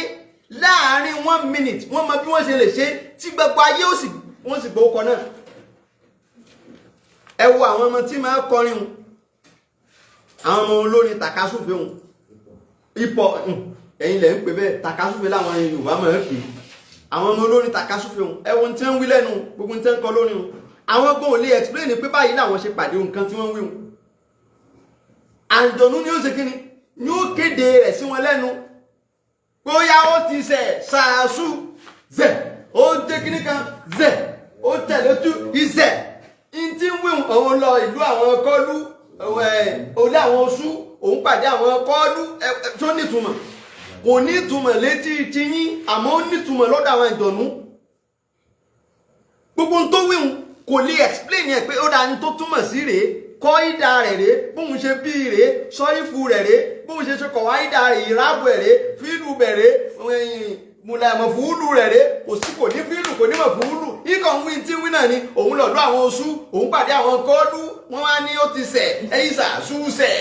láàárín 1 minute. Wọ́n mọ bí wọ́n ṣe lè ṣe tí gbogbo ayé ó sì wọ́n sì gbowó kọ náà. Ẹ wo àwọn ọmọ tí máa kọrin hun, àwọn ọmọ olórin tàkásùfé hun, ipò ẹ̀yin lẹ̀ ń pè bẹ́ẹ̀, tàkásùfé láwọn Yorùbá máa ń pè àwọn ọmọ olórin tàkásùfé hun. Ẹ wo ohun tí wọ́n ń wí lẹ́nu, gbogbo ohun tí wọ́n ń kọ lórin hun, àwọn gbọ́n ò lè explain pé báyìí làwọn ṣe pàdé nǹkan tí wọ́n ń wí hun. Àǹjọ̀nú ni ó ṣe kíni ni ó kéde rẹ̀ sí wọn lẹ́nu bóyá ó ti sẹ̀ ṣàṣù zẹ̀, ó dé kíní kan zẹ̀, ó tẹ̀lé tú ìzẹ̀ n tí ń wíhun. Òun lọ ìlú àwọn kọ́lú, olé àwọn oṣù, òun pàdé àwọn kọ́lú tó nítumọ̀. Kò nítumọ̀ létí tiyín, àmọ́ ó nítumọ̀ lọ́dọ̀ àwọn ìjọ̀nú. Gbogbo tó wíhun kò lè explain ẹ̀ pé ó dáa ní tó túmọ̀ sí rèé, kọ́ ìdá rẹ̀ rèé, bóun ṣe bí rèé, sọ́rífù rẹ̀ rèé, bóun ṣe ṣe kọ̀wá ìdá rẹ̀, ìrábù ẹ̀ rèé, fílù bẹ̀ rèé, mùlẹ̀mọ̀ fúlù rẹ̀ rèé. Kò sí, kò ní fílù, kò ní mọ̀ fúlù. Ikọ̀ ń wí tí ń wí náà ni òun lọ́dọ̀ àwọn oṣù, òun pàdé àwọn kọ́ọ́lù, wọ́n wá ní ó ti sẹ̀, ẹ̀yìn sàṣù sẹ̀,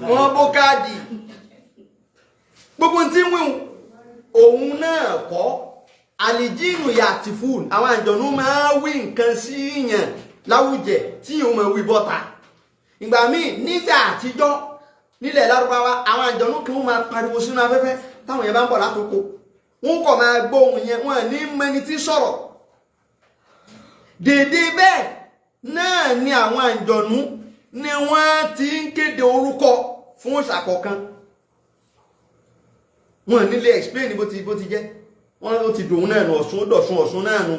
wọ́n bó káàdì. Gbogbo tí ń wíhun òun náà kọ́. Àlìjíìnù yàtìfún, àwọn àjọ̀nú máa wí nǹkan sí yàn láwùjẹ tí yóò máa wí bọ́ta. Ìgbà míì, nígbà àtijọ́ nílẹ̀ Lárúbáwá, àwọn àjọ̀nú kan máa pariwo sínú afẹ́fẹ́ táwọn yẹn bá ń bọ̀ látoko. Wọn kọ̀ máa gbóhùn yẹn, wọn ní mẹni tí sọ̀rọ̀. Dèdè bẹ́ẹ̀ náà ni àwọn àjọ̀nú ni wọ́n ti ń kéde orúkọ fún ìṣàkọ̀kan. Wọn nílé explain bó ti jẹ́. Wọ́n ó ti dòun náà nù. Ọ̀ṣun, ó dọ̀ṣun, Ọ̀ṣun náà nù.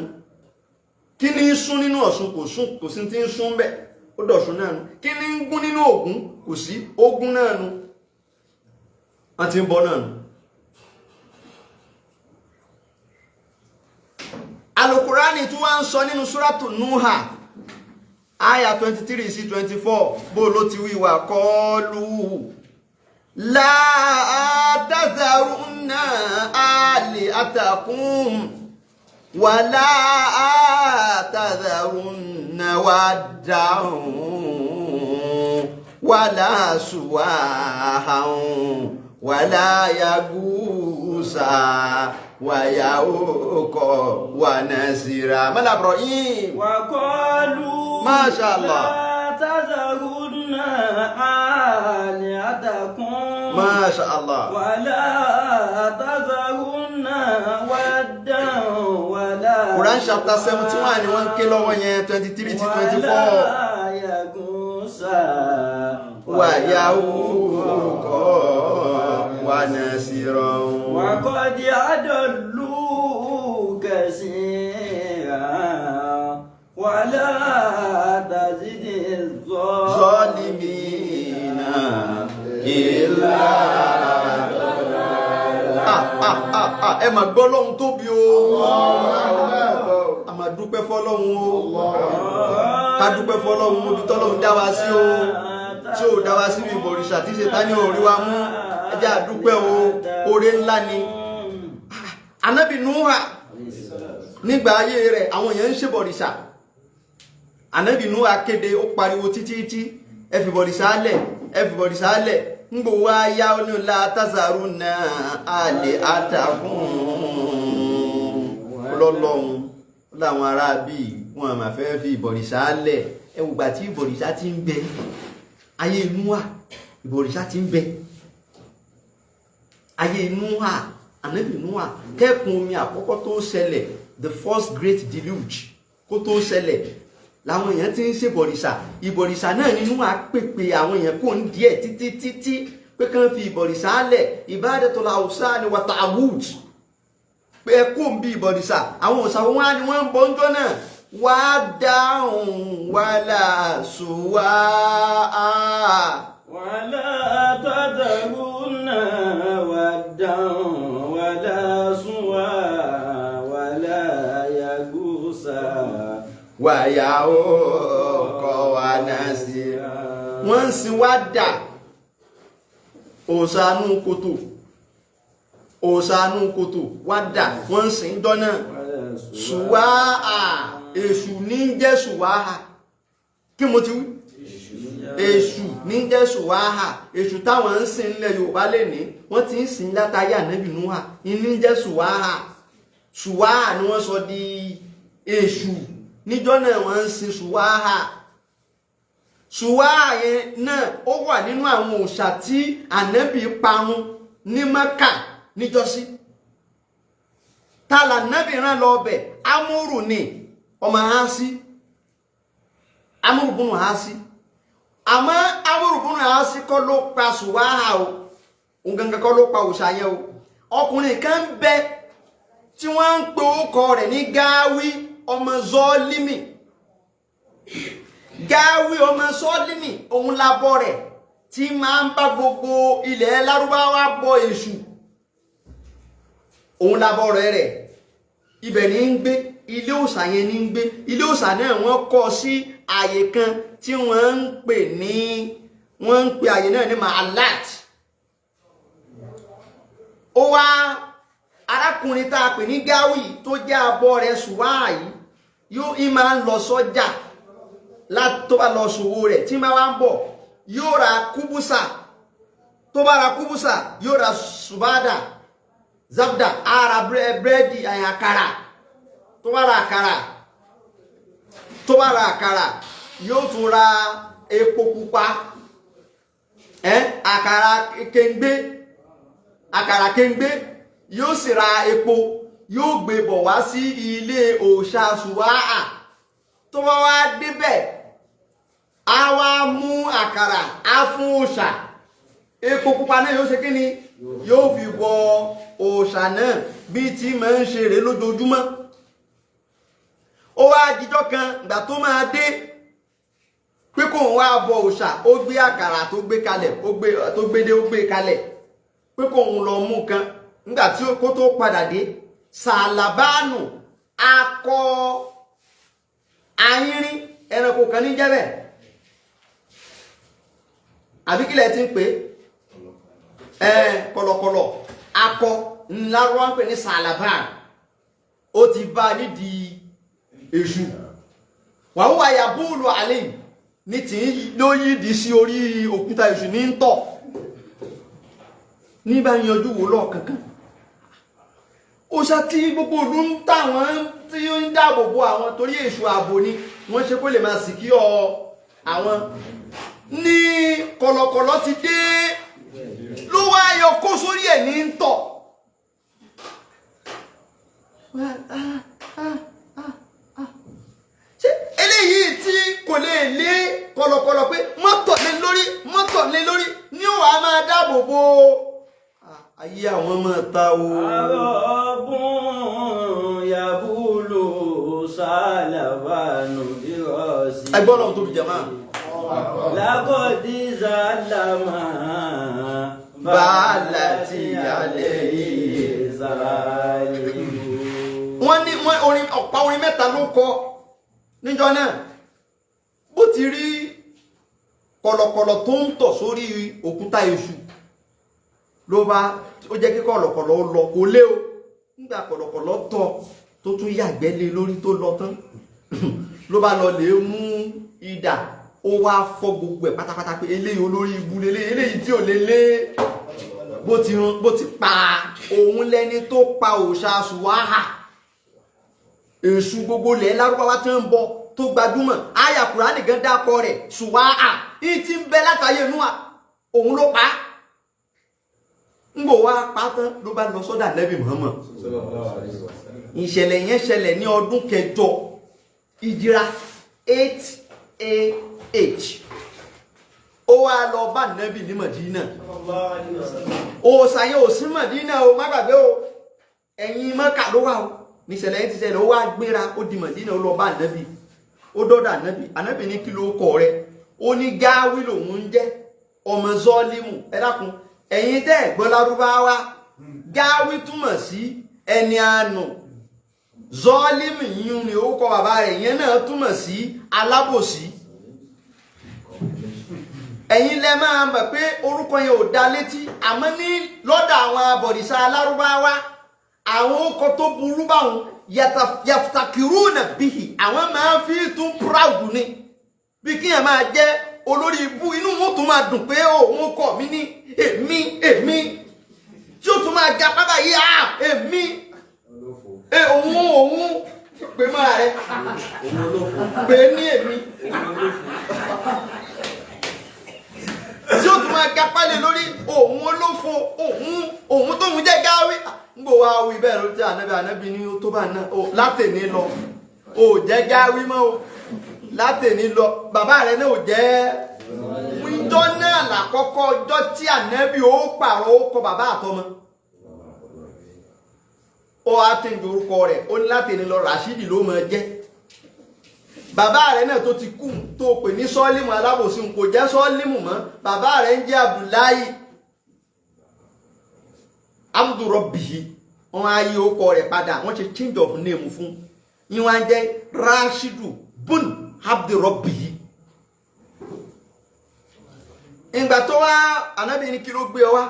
Kí ni ń sún nínú Ọ̀ṣun? Kò sún, kò sí ti ń sún bẹ́ẹ̀, ó dọ̀ṣun náà nù. Kí ni ń gún nínú Ògún? Kò sí, Ògún náà nù. Wọ́n ti ń bọ́ náà nù. Kùránì tí wọ́n ń sọ nínú Súrátù Núhà, àyà 23 sí 24, bó ló ti wí? Wà kọlu látàzàrúnà àlè àtàkùn wà látàzàrúnà wà dáhùn wà láṣùwàhùn wà láyàgùsà wàyàwókọ wà nàṣìrà mọ́lá Ibrahim. وقالوا ما شاء الله. لا تذرن آلهتكم Masha Allah. ولا تذرن ودا ولا Quran chapter 71 ni wọ́n ń ké lọ́wọ́ yẹn, 23 to 24. ولا يغوث Wàyàwókọ wà nàṣìrà. وقد أضلوا كثيرا ولا تزد الظالمين إلا. Ah, ah, ah, ah, ẹ mà gbọ́ lọ́hun tóbi o. A máa dúpẹ́ fọ́lọ́hun o. Ká dúpẹ́ fọ́lọ́hun ibi tọ́lọ́hun dá wa sí o, tí ò dá wa sí ìbọ̀rìṣà tí Ṣètánì ò rí wa mú. Ẹ jẹ́ a dúpẹ́ o, oore ńlá ni. Anábì Núhà, nígbà ayé rẹ̀, àwọn èèyàn ń ṣèbọ̀rìṣà. Anábì Núhà kéde, ó pariwo títí tí ẹ fi bọ̀rìṣà lẹ̀, ẹ fi bọ̀rìṣà lẹ̀. Ń gbò wá yá, ó ní látàzàrú náà àlè àtàkùn lọ́lọ́run láwọn ará bíi wọn àmà fẹ́ fi ìbọ̀rìṣà lẹ̀. Ẹ wùgbà tí ìbọ̀rìṣà ti ń bẹ, ayé Núhà, ìbọ̀rìṣà ti ń bẹ. Ayé Núhà, ànábì Núhà, kẹ́kùn omi àkọ́kọ́ tó ṣẹlẹ̀, the first great deluge, kó tó ṣẹlẹ̀ làwọn èèyàn ti ń ṣèbọ̀rìṣà. Ìbọ̀rìṣà náà ni Núhà pèpè àwọn èèyàn kò ń díẹ̀ títí títí pé kàn fi ìbọ̀rìṣà lẹ̀, ibadatul awsan wa ta'awud, pé ẹ kó ń bí ìbọ̀rìṣà. Àwọn òòṣà wọn á ni wọ́n ń bọ́ ń jọ́ náà wá dáhùn wàlà sùwà. ولا تذرن ودا ولا سواعا ولا يغوث ويعوق ونسرا. Wọ́n ń sin wá dà, òòṣàánú kòtò, òòṣàánú kòtò wá dà, wọ́n ń sin jọ́ náà. Ṣùwáà, èṣù ní ń jẹ́ ṣùwáà. Kí mo ti wí? Èṣù ní ń jẹ́ ṣùwáà. Èṣù táwọn ń sìn nílẹ̀ Yorùbá lè ní wọ́n ti ń sìn látàrí ànábì Núhà ní ń jẹ́ ṣùwáà. Ṣùwáà ni wọ́n sọ di èṣù. Níjọ́ náà wọ́n ń sin ṣùwáà. Ṣùwáà yẹn náà, ó wà nínú àwọn òòṣà tí ànábì parun ní Mẹ́kà níjọ́sí. Ta lànábì rán lọ ọbẹ̀? Amúrù ni, ọmọ Hásí, Amúrù bùnú Hásí. Àmọ́ Amúrù bùnú Hásí kọ́ ló pa ṣùwáà o, òun gangan kọ́ ló pa òòṣà yẹn o. Ọkùnrin kan ń bẹ tí wọ́n ń pe orúkọ rẹ̀ ní Gáwí ọmọ Zọ́ọ́límì. Gáwí ọmọ Zọ́ọ́límì, òun labọ́ rẹ̀ tí máa ń bá gbogbo ilẹ̀ Lárúbáwá bọ èṣù. Òun labọ́ rẹ̀. Ibẹ̀ ní ń gbé, ilé òòṣà yẹn ní ń gbé. Ilé òòṣà náà, wọ́n kọ́ sí àyè kan tí wọ́n ń pè ní, wọ́n ń pè àyè náà ní Mahalat. Ó wá, arákùnrin tá a pè ní Gáwì tó jẹ́ abọ́ rẹ̀ ṣùwáà yìí, yóò ń máa ń lọ sọ́jà. Tó bá lọ ṣòwò rẹ̀, tí máa wá ń bọ̀, yóò ra kúbúsà. Tó bá ra kúbúsà, yóò ra ṣùbádà zabda, á ra búrẹ́dì, àkàrà. Tó bá ra àkàrà, tó bá ra àkàrà, yóò tún ra epo pupa, àkàrà kéńgbé, àkàrà kéńgbé, yóò sì ra epo, yóò gbé bọ̀ wá sí ilé òòṣà ṣùwáà. Tó bá wá débẹ̀, á wá mú àkàrà, á fún òòṣà. Epo pupa náà, yóò ṣe kí ni? Yóò fi bọ òòṣà náà, bí tí máa ń ṣe rèé lójoojúmọ́. Ó wá dijọ́ kan, ìgbà tó máa dé pé kóun wá bọ òòṣà, ó gbé àkàrà tó gbé kalẹ̀, ó gbé tó gbé dé, ó gbé kalẹ̀ pé kóun lọ mú kan. Nígbà tí kó tó padà dé, Sàlàbánù Akọ ayínrín, ẹranko kan ní jẹ́bẹ̀, àbí kílẹ̀ ti ń pè é? Kọ̀lọ̀kọ̀lọ̀ akọ ńlá wọn ń pè ní sàlàbàn. Ó ti bá a nídìí èṣù, wàhùwà yàbúùlù àlẹ́ ní tí ló yídi sí orí òkúta èṣù ní ń tọ̀ ní bá yanjú wò lọ́ọ̀kankan. Ó ṣá tí gbogbo ìlú ń tàwọn tí ó ń dáàbò bo àwọn torí èṣù ààbò ni wọ́n ṣe kó lè máa sì kí ọ àwọn ní kọ̀lọ̀kọ̀lọ̀ ti dé ló wá yọ kó sórí ẹ̀ ní ń tọ̀. Ṣé eléyìí tí kò lè lé kọ̀lọ̀kọ̀lọ̀ pé mọ́tọ̀ lé lórí, mọ́tọ̀ lé lórí ní ó wàá máa dáàbò bo ayé àwọn ọmọ ta o. Arọ́bùn yabulu sálàbánu bírọ̀sì. Ẹgbọ́n náà tóbi jẹ̀ máa. Lákọ̀dí sálàmà Bàálà tí alẹ́ yìí. Sálìmù. Wọ́n ní wọ́n orin ọ̀pá orin mẹ́ta ló kọ níjọ́ náà. Bó ti rí kọ̀lọ̀kọ̀lọ̀ tó ń tọ̀ sórí òkúta èṣù ló bá ó jẹ́ kí kọ̀lọ̀kọ̀lọ̀ ó lọ, kò lé o. Nígbà kọ̀lọ̀kọ̀lọ̀ tọ̀ tó tún yàgbẹ́ lé lórí tó lọ tán, ló bá lọ lè mú idà, ó wá fọ́ gbogbo ẹ̀ pátápátá pé eléyìí olórí ibu lélẹ̀, eléyìí tí ò lè lé bó ti run bó ti pa òun lẹni tó pa òòṣà Sùwáhà, èṣù gbogbo ilẹ̀ lárúbáwá tí ń bọ tó gbajúmọ̀. Àyà Kùránì gan dákọ rẹ̀, Sùwáhà yìí ti ń bẹ látàyè Núà, òun ló pa á. Ń gbò wá pa tán ló bá lọ sọ́dà Nẹ́bì Muhammad. Ìṣẹ̀lẹ̀ yẹn ṣẹlẹ̀ ní ọdún kẹjọ ìjìra, 8 AH. Ó wá lọ bá Nẹ́bì ní Mọ̀dínà. Òòsà yẹn ò sí Mọ̀dínà o, má gbàgbé o, ẹ̀yìn Mọ́kà ló wà o. Níṣẹ̀lẹ̀ yẹn ti ṣẹlẹ̀, ó wá gbéra, ó di Mọ̀dínà, ó lọ bá Nẹ́bì, ó dọ́dọ̀ Ànábì. Ànábì ní kí ló kọ rẹ? Ó ní Gáwí lòun ń jẹ́, ọmọ Zọ́límù. Ẹ dákun, ẹ̀yin tẹ́ ẹ̀ gbọ́ lárúbáwá, Gáwí túmọ̀ sí ẹni àánú. Zọ́límù yìí ni orúkọ bàbá rẹ̀ yẹn náà túmọ̀ sí alábòsí. Ẹ̀yin lẹ máa mọ̀ pé orúkọ yẹn ò dá létí, àmọ́ ní lọ́dọ̀ àwọn abọ̀rìṣà alárúbáwá, àwọn orúkọ tó burú báwọn yàtàkìrúnà bíhì, àwọn máa ń fi tún proud ni, bí kíyàn máa jẹ́ olórí ibú, inú wọn tún máa dùn pé òun kọ mí ní èmi èmi tí ó tún máa ga pápá yìí, à èmi òun òun pè mọ́ra rẹ pè ní èmi tí ó tún máa ga pálẹ̀ lórí òun olófo, òun òun tóun jẹ́ Gáwí. Ń gbò wá wí bẹ́ẹ̀ ló ti ànábì. Ànábì ní ó tó bá náà ó látẹ̀ní lọ, ó jẹ́ Gáwí mọ́ o, látẹ̀ní lọ bàbá rẹ̀ náà ò jẹ́. Ìjọ náà làkọ́kọ́ ọjọ́ tí ànábì ó pààrọ̀ ó kọ bàbá àtọmọ, ó wá tí ń di orúkọ rẹ̀, ó ní látẹ̀ní lọ Rashidi ló máa jẹ́. Bàbá rẹ̀ náà tó ti kú tó pè ní Sọ́límù alábòsí kò jẹ́ Sọ́límù mọ́, bàbá rẹ̀ ń jẹ́ Abdullahi Abdurrabbihi. Wọ́n á yí orúkọ rẹ̀ padà, wọ́n ṣe change of name fún yín, wọ́n á jẹ́ Rashidu bun Abdurrabbihi. Ìgbà tó wá ànábì ní kí ló gbé ọ wá?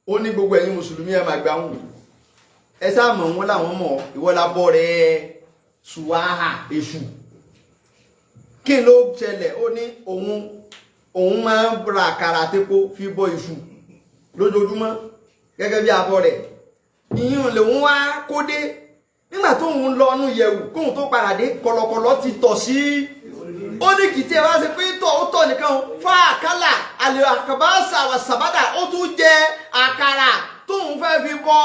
Ó ní gbogbo ẹ̀yin mùsùlùmí ẹ máa gbà wọn, ẹ sáà mọ̀ wọn làwọn mọ̀ ìwọ la bọ́ rẹ̀ Sùwáhà èṣù. Kí ló ṣẹlẹ̀? Ó ní òun òun máa ń ra àkàrà àtepo fi bọ èṣù lójoojúmọ́ gẹ́gẹ́ bí abọ́ rẹ̀. Ìyún lòun wá kó dé nígbà tóun lọ ọnú yẹ̀wù kóun tó padà dé, kọ̀lọ̀kọ̀lọ̀ ti tọ̀ sí. Ó ní kìtì ẹ wá sí pé tọ̀ ó tọ̀ nìkan o, fún àkàlà àlè àkàbàṣà wàsàbàdà, ó tún jẹ àkàrà tóun fẹ́ fi bọ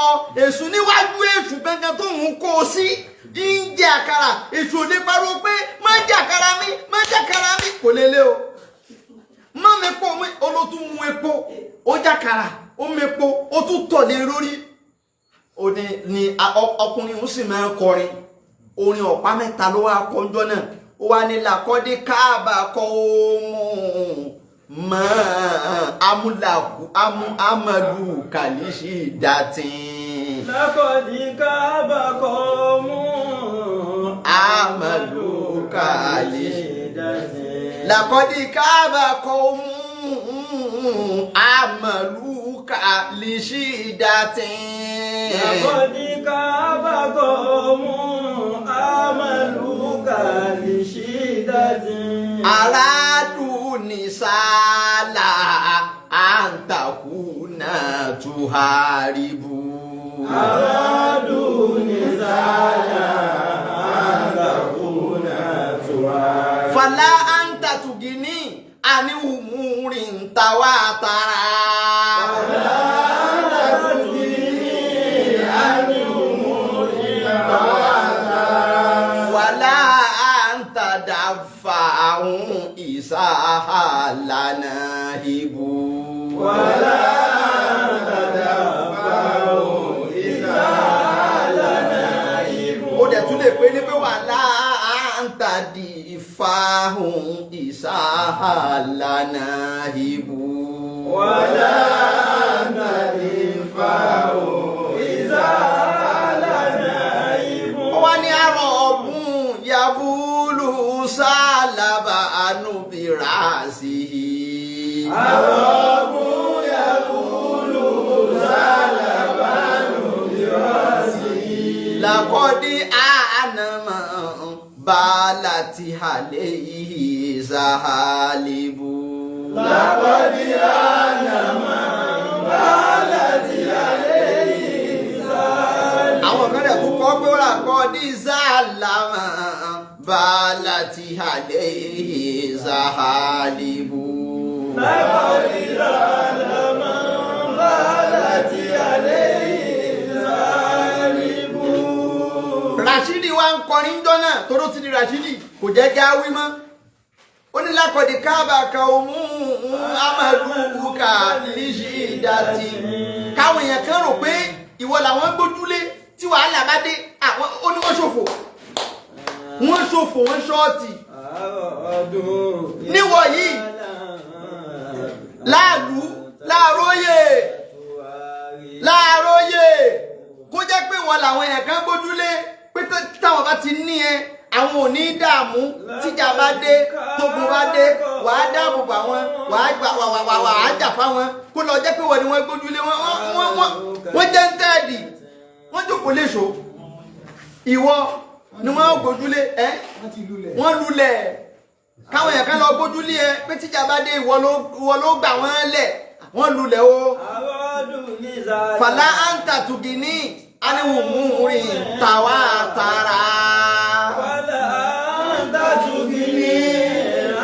èṣù níwájú èṣù gangan tóun kó o sí ń jẹ àkàrà. Èṣù ò lè pariwo pé má jẹ àkàrà mi, má jẹ àkàrà mi, kò lè lé o. Má mepo olótú mu epo, ó jàkàrà, ó mepo, ó tún tọ̀ lé lórí. Ó ní ní ọkùnrin ó sì máa ń kọrin orin ọ̀pá mẹ́ta ló wá kọjọ́ náà. Ó wá ní làkọ́dé káàbà kọ́ ó mú mọ́ amúlàkú amú amadu kàlíṣì dàtín. Lákọ̀dí kábà kọ́ mú. Làkọ́dí káàbà kọ́ mú àmàlùkà lè ṣí ìdátì. لقد كاب قوم عملوك لشدة. Aládùn ní sálà àǹtakùnà tuharibu. أرادوا نزالا أن تكون تهارب. Fàlà àǹtàtùgìní àníwùmúrin tàwa tara. Wàlá àǹtàdàfà àwọn ìsáhàlànà ìbò. ولا تدفعوا إذا لنائب. Ó dẹ̀ tún lè pé ní pé wàlá àǹtàdìfà ìsáhàlànà ìbò. ولا تدفعوا إذا لنائب. Ó wá ní àrọ̀ ọ̀bùn yabúlù sálábà ànúbìrà sí i. أرب يقول سلبان براسه. Làkọ́dí ànàmọ́ bàálà ti hàlẹ́ yìí sàhálìbù. لقد أنم بالت عليه سالب. Àwọn kan dẹ̀ tún kọ́ pé ó làkọ́dí sàlámà bàálà ti hàlẹ́ yìí sàhálìbù. لقد سلم بالت عليه سالب. Rashidi wa ń kọrin jọ náà toró ti di Rashidi kò jẹ́ gáwí mọ́. Ó ní lákọ̀dí káàbà kan òmù amaluka líṣì dàtí. Káwọn èèyàn kan rò pé ìwọ làwọn gbójúlé tí wàhálà bá dé àwọn ó ní wọ́n ṣòfò. Wọ́n ṣòfò wọ́n ṣọ́ọ̀tì. Níwọ̀ yìí láàlú láàróyè láàróyè kó jẹ́ pé wọ́n làwọn èèyàn kan gbójúlé pé táwọn bá ti ní ẹ àwọn ò ní dààmú tíjà bá dé tógun bá dé wàá dáàbò bò àwọn wàá gbà wà wà wà wàá jà fáwọn kó lọ jẹ́ pé wọ́n ni wọ́n gbójúlé wọ́n wọ́n wọ́n wọ́n jẹ́ ń tẹ́ẹ̀dì wọ́n jókòó léṣo ìwọ ni wọ́n gbójúlé ẹ́ Wọ́n ti lulẹ̀. wọ́n lulẹ̀ káwọn èèyàn kan lọ gbójúlé ẹ pé tíjà bá dé ìwọ ló gbà wọ́n lẹ̀ wọ́n lulẹ̀ o fàlà àǹtà tùgìní aniwùmúrin tàwa tara. Fàlà àǹtà tùgìní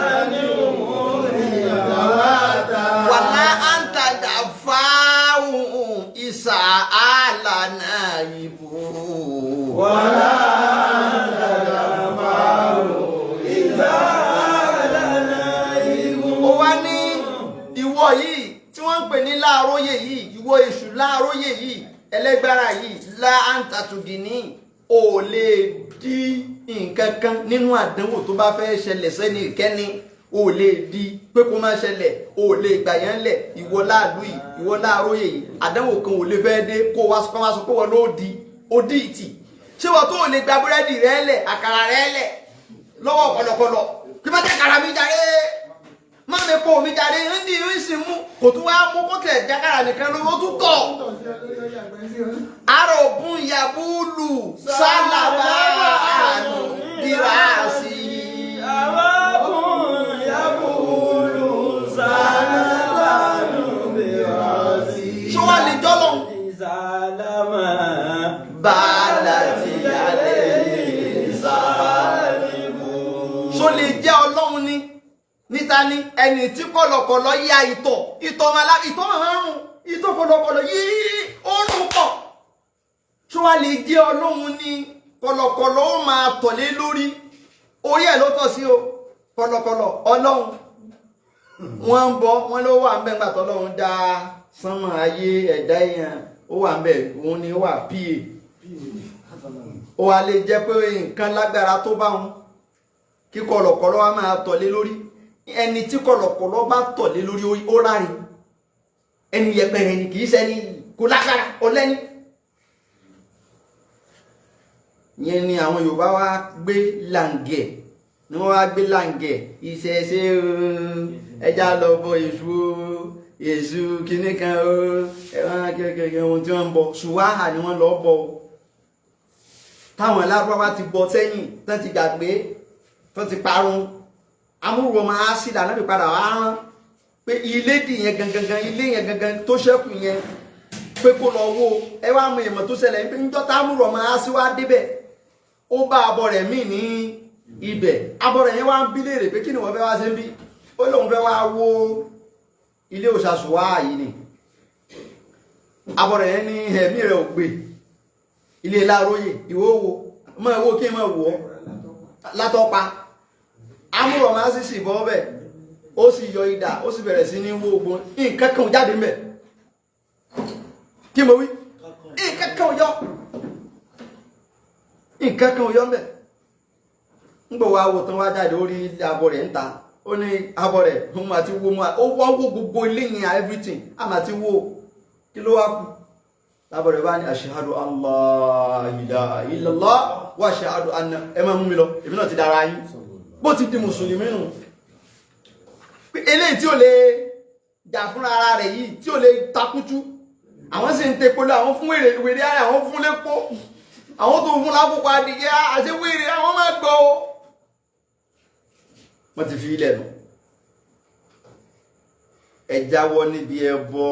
aniwùmúrin tàwa tara. Wàlá àǹtà dàfáwùn ìsà àlànà ìbò. Wàlá àǹtà dàfáwùn ìsà àlànà ìbò. Ó wá ní ìwọ yìí tí wọ́n ń pè ní láàróyè yìí ìwọ èṣù láàróyè yìí ẹlẹ́gbára yìí láǹtàtùgìní ò lè di nǹkan kan nínú àdánwò tó bá fẹ́ ṣẹlẹ̀ sẹ́ni ìkẹ́ni ò lè di pé kó má ṣẹlẹ̀ ò lè gbà yẹn lẹ̀ ìwọ láàlú yìí ìwọ láàróyè yìí àdánwò kan ò lè fẹ́ dé kó wá sọ wá sọ pé wọ́n ló di ó di ìtì ṣé wọ́n tó ò lè gba búrẹ́dì rẹ lẹ̀ àkàrà rẹ lẹ̀ lọ́wọ́ kọ̀lọ̀kọ̀lọ̀ kí má jẹ́ àkàrà mi jàre má mi kó omi jáde ń di ń sì mú kò tún wá mú kó tẹ̀ jákàrà nìkan lówó tún tọ̀. Àrògùn yabúlù sálábà àánú bíràsì. Àrògùn yabúlù sálábà àánú bíràsì. Ṣé wàá lè jọ́lọ̀? Ìsàlámà Bàálà ti yálẹ̀ ìsàlìbù. Ṣó lè jẹ́ ọlọ́run ni? Níta ni ẹni tí kọ̀lọ̀kọ̀lọ̀ ya ìtọ̀ ìtọ̀ máa ìtọ̀ máa ń rùn ìtọ̀ kọ̀lọ̀kọ̀lọ̀ yìí ó rùn pọ̀. Ṣó wàá lè jẹ́ ọlọ́run ni kọ̀lọ̀kọ̀lọ̀ ó máa tọ̀lé lórí orí ẹ̀ ló tọ̀ sí o kọ̀lọ̀kọ̀lọ̀ ọlọ́run wọ́n ń bọ̀ wọ́n ló wà ń bẹ̀ ńgbà tọ́lọ́run dá sánmọ̀ ayé ẹ̀dá èèyàn ó wà ń bẹ̀ òun ni ó wà pa ó wà lè jẹ́ pé nǹkan lágbára tó bá wọn kí kọ̀lọ̀kọ̀lọ̀ wa máa tọ̀lé lórí ẹni tí kọ̀lọ̀kọ̀lọ̀ bá tọ̀lé lórí ó ráre ẹni yẹpẹrẹ ni kì í ṣẹni kò lágbára ọlẹ́ni. Yẹn ni àwọn Yorùbá wa gbé làǹgẹ̀ Ni wọ́n wá gbé láǹgẹ̀ ìṣẹ̀ṣe o, ẹja lọ bọ Èṣù o, Èṣù kìíní kan o, ẹ̀wọ̀n kékeré ohun tí wọ́n ń bọ ṣùwáhà ni wọ́n lọ bọ o, táwọn Lárúbáwá ti bọ sẹ́yìn tán, ti gbàgbé tán, ti parun. Amúrò máa sí ìdáná fi padà wá rán pé ilé dì yẹn gangan, ilé yẹn gangan tó ṣẹ́kù yẹn, pé kó lọ wó. Ẹ wá mọ ìmọ̀ tó ṣẹlẹ̀ pé níjọ́ támúrò máa sí wá débẹ̀, ó bá abọ́ rẹ̀ míì ní ibẹ̀. Abọ́ rẹ̀ yẹn wá ń bí léèrè pé kí ni wọ́n fẹ́ wá ṣe ń bí? Ó lóun fẹ́ wá wó ilé òṣàṣùwà yìí ni. Abọ́ rẹ̀ yẹn ní ẹ̀mí rẹ̀ ò gbé ilé Láróyè ìwó wo mọ ìwó kí n mọ wò ó látọ́pa. Amúrọ̀ máa sì bọ́ bẹ́ẹ̀, ó sì yọ idà, ó sì bẹ̀rẹ̀ sí ní wó ogun. Nǹkan kan ò jáde mbẹ̀. Kí mo wí? Nǹkan kan ò yọ, nǹkan kan ò yọ mbẹ̀. Ń gbọ́ wá wo tán, wá jáde, ó rí abọ́ rẹ̀ ń ta. Ó ní abọ́ rẹ̀ mo àti wo mo, ó wá wó gbogbo ilé yẹn, everything a máa ti wó, kí ló wá kù? Lábọ̀ rẹ̀ bá ní ashhadu an la ilaha illallah wa ashhadu anna, ẹ máa mú mi lọ, èmi náà ti dára yín. Bó ti di mùsùlùmí nù. Pé eléyìí tí ò lè jà fúnra ara rẹ̀ yìí, tí ò lè takútú, àwọn sì ń tepo lọ, àwọn fún wèrè wèrè ara àwọn fún lépo, àwọn tó fún lákòókò adìyẹ àti wèrè àwọn máa gbọ́ o. Wọ́n ti fi ilẹ̀ nù. Ẹ jáwọ́ níbi ẹbọ,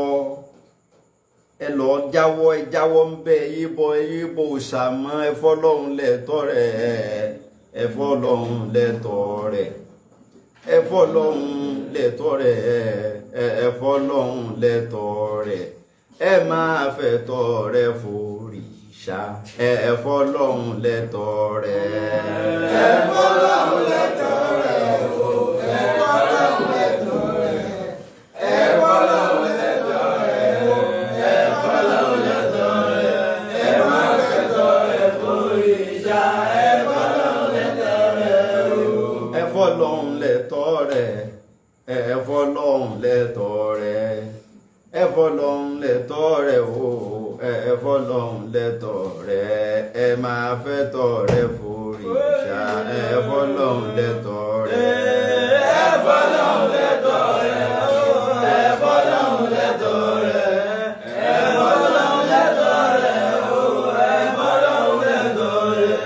ẹ lọ jáwọ́, ẹ jáwọ́ ń bẹ. Yé bọ, yé bọ òòṣà mọ́. Ẹ fọ́lọ́hun lẹ́tọ́ rẹ̀, ẹ fọ́lọ́hun lẹ́tọ́ rẹ̀, ẹ fọ́lọ́hun lẹ́tọ́ rẹ̀, ẹ fọ́lọ́hun lẹ́tọ́ rẹ̀. Ẹ máa fẹ̀tọ́ rẹ̀ fòrìṣà, ẹ fọ́lọ́hun lẹ́tọ́ rẹ̀. Ẹ fọ́lọ́hun lẹ́tọ́ rẹ̀ o, ẹ fọ́lọ́hun lẹ́tọ́ rẹ̀. Ẹ fọ́lọ́hun lẹ́tọ́ rẹ̀ o, ẹ fọ́lọ́hun lẹ́tọ́ rẹ̀. Ẹ má fẹ̀tọ́ rẹ̀ fòrìṣà, ẹ fọ́lọ́hun lẹ́tọ́ rẹ̀ o. Ẹ fọ́lọ́hun lẹ́tọ́ rẹ̀, ẹ fọ́lọ́hun lẹ́tọ́ rẹ̀, ẹ fọ́lọ́hun lẹ́tọ́ rẹ̀ o, ẹ fọ́lọ́hun lẹ́tọ́ rẹ̀. Ẹ máa fẹ́tọ́ rẹ̀ fòrìṣà, ẹ fọ́lọ́hun lẹ́tọ́ rẹ̀. Ẹ fọ́lọ́hun lẹ́tọ́ rẹ̀ o, ẹ fọ́lọ́hun lẹ́tọ́ rẹ̀. Ẹ fọ́lọ́hun lẹ́tọ́ rẹ̀ o, ẹ fọ́lọ́hun lẹ́tọ́ rẹ̀.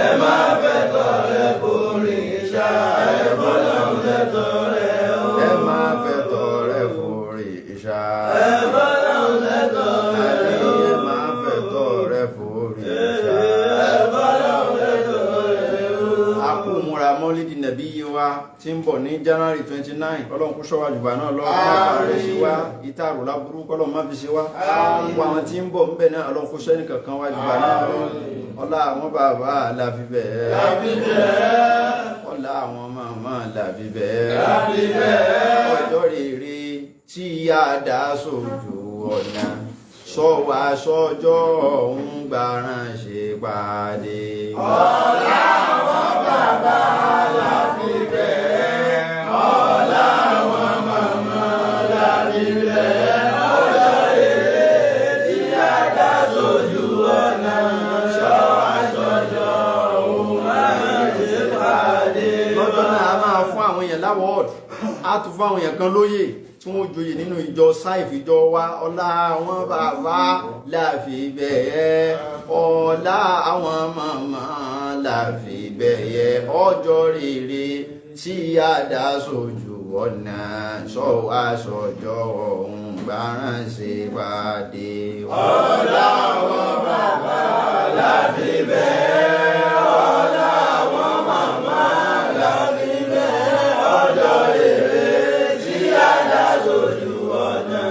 Ẹ má fẹ̀tọ́ rẹ̀ fòrìṣà, ẹ fọ́lọ́hun lẹ́tọ́ rẹ̀ o. Ẹ máa fẹ́tọ́ rẹ̀ fòrìṣà. Ẹ fọ́lọ́hun lẹ́tọ́ rẹ̀ o. Ẹ máa fẹ́tọ́ rẹ̀ fòrìṣà. Ẹ fọ́lọ́hun lẹ́tọ́ rẹ̀ o. A kú múra mọ́lídì nàbí yé wa tí ń bọ̀ ní January 29. Ọlọ́run kó ṣọ́wá jùbà náà lọ́wọ́, kó má fà rẹ̀ ṣe wá ìtàrò láburú, kọ́lọ́run má fi ṣe wá. Gbogbo àwọn tí ń bọ̀ ń bẹ̀ náà, Ọlọ́run kó ṣẹ́ nìkankan wá jùbà náà lọ. Ọlá àwọn bàbá làfi bẹ́ẹ̀, ọlá àwọn màmá làfi bẹ́ẹ̀. Ọjọ́ rere tí a dá sójú ọ̀nà, sọ wá sọ́jọ́ ọ̀hún gbàrán ṣe pàdé. Ọlá àwọn bàbá la fi bẹ́ẹ̀. Ọlá àwọn màmá la fi bẹ́ẹ̀. Ọjọ́ rere tí a dá sójú ọ̀nà, ṣọ́ àṣọjọ́ òun máa ṣe pàdé. Lọ́jọ́ náà, a máa fún àwọn èèyàn l'award, á tún fún àwọn èèyàn kan lóyè tí wọ́n joyè nínú ìjọ sáìfì, ìjọ wa. Ọlá àwọn bàbá láfi bẹ̀ẹ́, ọlá àwọn màmá láfi bẹ̀ẹ́. Ọjọ́ rere tí a dá sójú ọ̀nà, sọ wá sọjọ́ ọ̀hún gbárànṣe pàdé. Ọlá àwọn bàbá la fi bẹ́ẹ̀. Ọlá àwọn màmá la fi bẹ́ẹ̀. Ọjọ́ rere tí a dá sójú ọ̀nà,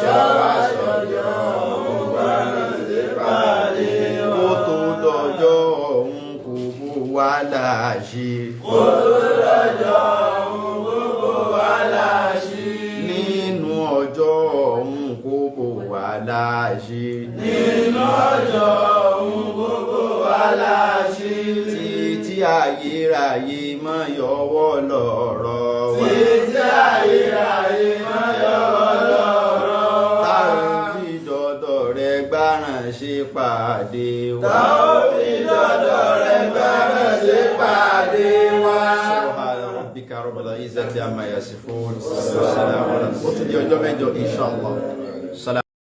ṣọ́ wa sọ́jọ́ òun gbárànṣe pàdé. Kó tó dọjọ́ ọ̀hún, kò bó wá láàṣì. Kó tó lọ́jọ́ òun, gbogbo wa láṣì. Nínú ọjọ́ ọ̀hún, kò bó wá láàṣì. Nínú ọjọ́ òun, gbogbo wa láṣì. Títí ayérayé má yọwọ́ lọ́rọ̀ wa. Títí ayérayé má yọwọ́ lọ́rọ̀ wa. Tá ò fi dọ̀dọ̀ rẹ̀ gbáràn ṣe pàdé wa. Tá ò fi dọ́dọ̀ rẹ̀ gbáràn ṣe pàdé wa. Izzati amma yasifun. Ó tún di ọjọ́ mẹ́jọ, inshallah.